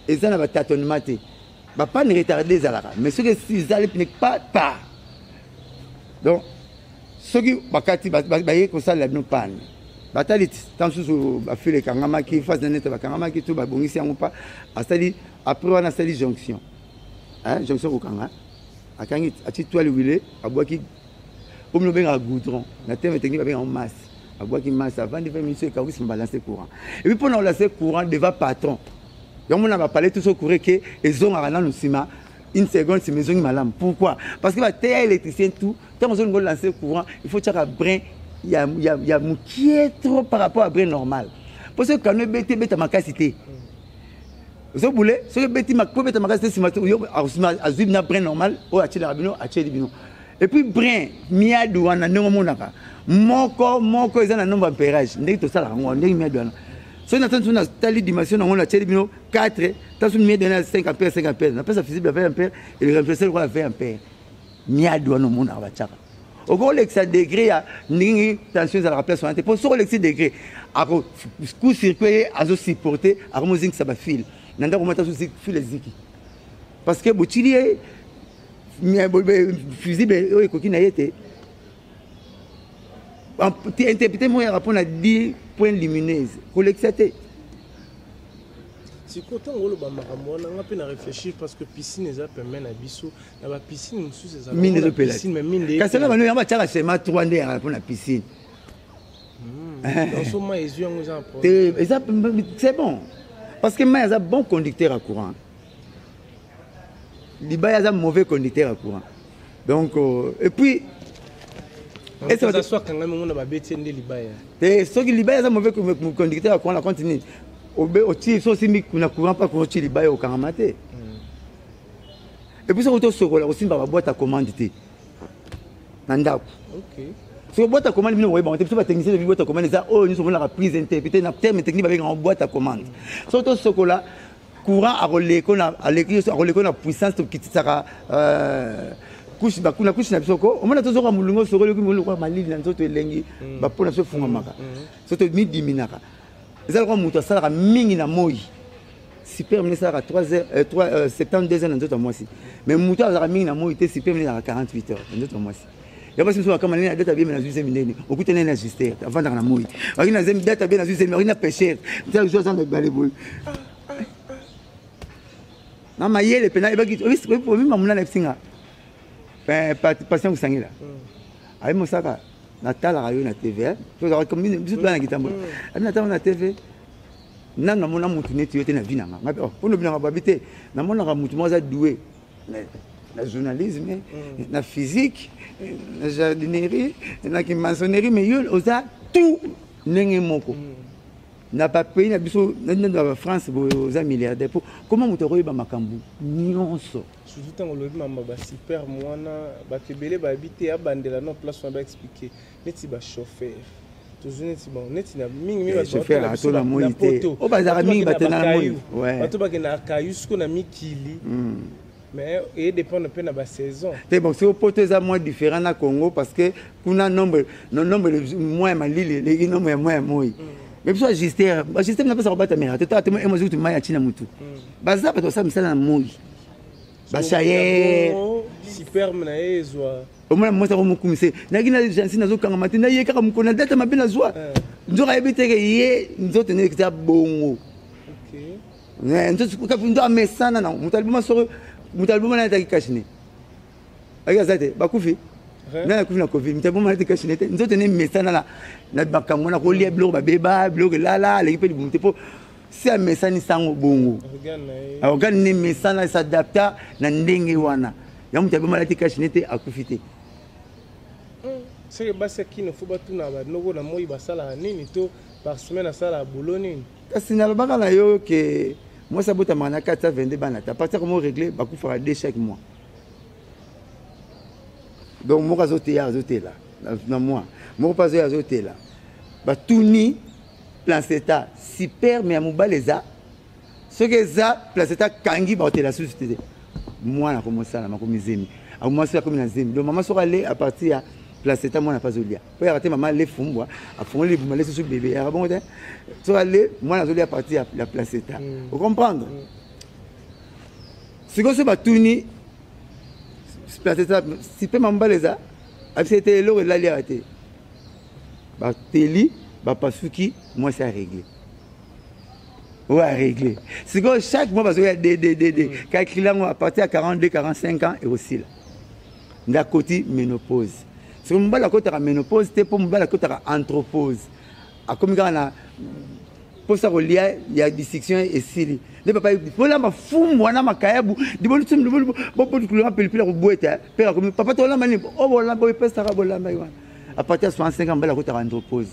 eza na batâtonnement te. Bapanne retardé ezalaka, mais soki ezali ne pas pas. Donc soki bakati, baye kosalela bino panne, batali ntan mosusu bafil ekangamaki, phase na nete bakangamaki to babongisi yango mpa asali. Après wana asali jonction, jonction kokanga, akangi, atie toile huilée, abwaki oyo obengaka goudron, na terme technique babengaka masse. Abwaki masse, avandi 20 minutes, ekauki, nsima balance courant. Et puis mpona kolancer courant devant patron, yango mona bapale tout so courant ke ezongaka nanu nsima une seconde, nsima ezongi malamu. Pourquoi? Parce que bateya électricien tout, ntango ozolinga olancer courant, il faut tiaka brin ya mokie trop par rapport à brin normal, mpo soki kano ebeti, ebeta makasi te. Ozobule soki ebeti po ebeta makasi te, nsima azwi na brin normal oyo atielaka bino, atieli bino. Et puis brin miadu wana, ndenge omonaka moko moko eza na nombre ampérage, ndenge tosalaka yango, ndenge miadu wana, soki na tanso natali dimension nango, natieli bino 4 tanso miadu wana 5 ampère, 5 ampère, napesa fusible ya 20 ampère, eremplace lokola 20 ampère. Miadu wana omonaka batiaka, okolekisa degré ya ndenge tension ezalaka place wana te, mpo soki olekisi degré, ako court circuit ye, azosupporte, akomozingisa bafil na ndako mata, fil eziki, parce que botili ye fusible oyo ekoki na ye te. Interprété moko yaka mpona 10 point lumineuse, kolekisa te. Sikoyo ntango oloba makambo wana, nga mpe na réfléchir, parce que piscine eza pembeni na biso, na bapiscine mosusu. Ezala ezopela, kasi na bano yango batiaka schéma 3 nde yaka mpona piscine. Mai ezwi yango, eza eza, c'est bon, parce que mai aza bon conducteur à courant, libaya aza mauvais conducteur à courant. Donc et puis so akangami ngo na babeti nde libaya. Te, soki libaya aza mauvais conducteur ya courant, na continue otie, so osimbi na courant, mpa courant otie libaya, okangama te. Et puis soki tosokola, kosimba baboîte ya commande te na ndako. Soki boîte ya commande, bino boyebanga te, biso batechnicien toyebi boîte ya commande eza oyo nyonso omonaka prise interprété, na terme technique babengaka boîte ya commande. Soki tosokola, courant akoleko na puissance, tokitisaka couche na couche na biso ko omona tozoka molungo, sokoli oki molungo malili na nzoto, elengi bapo na biso efungwamaka. So tomidiminaka, eza lokola moto asalaka mingi na moi, sperme esalaka 3 heures, 3, 72 heures na nzoto ya mwasi, mais moto azalaka mingi na moi te, sperme ezalaka 48 heures na nzoto ya mwasi. Ya basi mosusu bakama nini, data bien nazwi zemi ndeni, okutani na juster avandaka na moi, aki na zemi, data bien nazwi zemi, aki na pêcher aza na ebale boye na mayele mpena ebaki obima monana ebisinga patient kosangela ayi mosaka. Natalaka yo na TV, biso toza na kitambo, abi natala na TV, nanu namona mutu neti yo te na vie nanga. Mpona obinanga babi te, namonaka mutu moko aza doué na journalisme, na physique, na jardinerie, na kimaçonnerie, mais yo oza tout ndenge moko. Na bapays na biso, na bafrance boye, oza milliardaire, po comment moto akoyeba makambo nyonso? Surtout ntango olobi mama basperme wana, bato ebele bayebi te. Abandela no place wana, baexplike neti bachauffeur, tozwi neti bon, neti na mingi. Chauffeur ato na moi te, oyo bazalaka mingi batenda na moi. Bato bakendaka kayu siko na mikili, mais edépendre mpe na basaison. Te, bon, soki poto eza moins différent na Congo, parce que kuna nombre mois ya malili eleki nombre ya mois ya moi. Mais biso ajuster ajuster, napesa kobatamela te, tala te, emozi kutu mai ya ntina motu, baza bato basala misala na moi, bachayer. Sperme na ye ezwa. Omona mwasi ako mokumise, nayaki na jansi, nazokangama te, naye kaka mokolo na date mabe nazwa. Nzoka ayebi teke ye nzoto ndenge eza bongo. Nzoto amesana na moto aliboma, soko moto aliboma nani ataki cache-nez, ayaki aza te, bakufi. Nani akufi na Covid? Moto aliboma nati cache-nez te. Nzoto ne mesana na makambo wana, kolia biloko babeba, biloko elala, aleki mpe libumu te, mpo si amesani sango bongo, organe ne mesana, es'adapta na ndenge wana. Ya moto aliboma alati cache-nez te, akufi te. Seke basi ya kino fo batuna banoko na moi basalaka nini, to par semaine asalaka boulot nini? Kasi nalobaka na yo ke mwasi abotamaka na 422 bana te. À partir komo régler, bakufaka de chaque mois. Donc moko azoteya, azotela na mois moko, mpe azoya, azotela. Batuni placenta, sperme ya mobali eza, soki eza placenta kangi, bakotela susu te. Mwana akomosala makomi zemi, mwasi akomi na zemi. Donc mama soki ale à partir ya placenta, mwana mpe azolia, po yaka te. Mama ale fumbwa, afongoli libuma, le susu bebe yaka bongo te. Soki ale, mwana azolia à partir ya placenta. Ocomprendre? Sikoyo so batuni placenta, sperme mobali eza, abisa ete eloko elali yaka te. Bateli, bapasuki, mwasi aréglé, oyo aréglé. Sikoyo chaque mois bazoya ddddd, calcule yango à partir ya 42, 45 ans ekosila, nde akoti ménopause. Soki mobali akotaka ménopause te, mpo mobali akotaka andropause, akomi kaka na mposa kolia ya dissection esili. Nde papa bolamba fumu wana makayabu libolibolanga pilipili ya kobweta, mpe akomi papa tolamba nini? O bolamba oyepesaka, bolamba wana. À partir ya 65 ans, mobali akotaka andropause,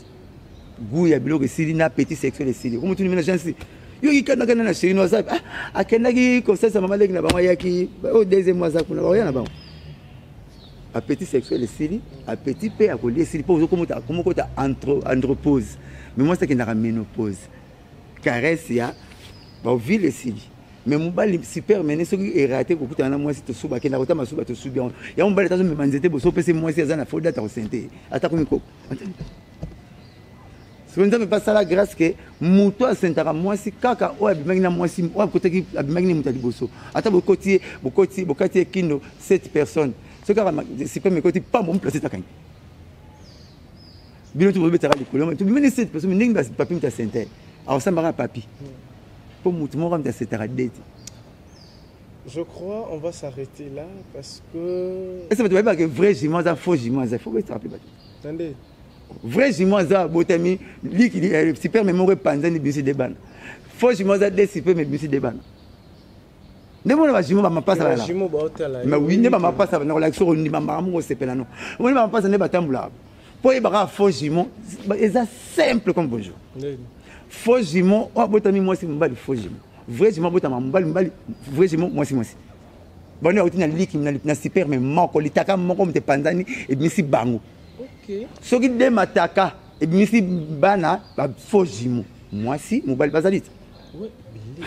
goût ya biloko esili na appétit sexuel esili. Komotuni mina jansi yoki kandakanda na chéri no aza akendaki kosalisa mama leki na bango, ayaki oyo deuxième mois, aza kuna, bakoya na bango. Appétit sexuel esili, appétit mpe akolia esili, mpo ozokomokota andropause. Mais mwasi akendaka ménopause, caresse ya baovile esili. Mais mobali, sperme ne soki eraté kokutana na mwasi, tosuba, akenda kota masuba, tosubi yango ya mobali, tazomema nzete boso, opesi mwasi aza na fo date, akosente ata komi koko. Soki Nzambe mpe asala grâce ke moto asentaka mwasi kaka oyo abimaki na mwasi oyo akotaki, abimaki ni moto ya liboso, ata bokoti ye, bokoti, bokati ye kindo 7 personnes, soki kaka sperme ekoti pambo, moplace etakangi bino to bobetaka likolo, tobimani 7 personnes, ndenge papi moto asente, akosambaka papi, mpo moto moko moto asetaka dete. Je crois on va s'arrêter là parce que. Est-ce que tu vois que vrai jumeau aza, faux jumeau aza, faut que tu rappelles? Attendez. Vrai jumeau aza abotami liki sperme moko epanzani, bimisi de bana. Faux jumeau aza de sperme ebimisi de bana. Nde mona bajumeau bamapasa, mais oui, nde bamapasa nakolakisa, okondima makambo kosepela. No omoni bamapasa nde batambolaka, mpo oyebaka faux jumeau eza simple comme bonjour. Faux jumeau oyo abotami mwasi mobali, faux jumeau. Vrai jumeau abotama mobali mobali, vrai jumeau mwasi mwasi. Bano auti na liki na sperme moko, litaka moko moto epanzani, ebimisi bango. Soki de mataka ebimisi bana bafaux jumeau, mwasi mobali bazali te.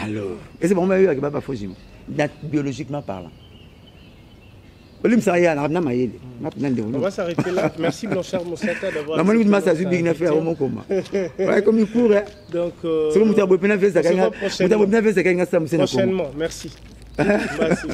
Alors ese bango bayebaki ba bafaux jumeau na biologiquement parlant, olimbisaka ya na mayele. On va s'arrêter là. Merci Blanchard Mosaka d'avoir. Namoni kuti masi azwi bigi na fe yango mokoma komi cour. Donc, soki moto aboye mpena vesa, moto aboye mpena vesa, nga sa mosena. Prochainement, merci. Merci.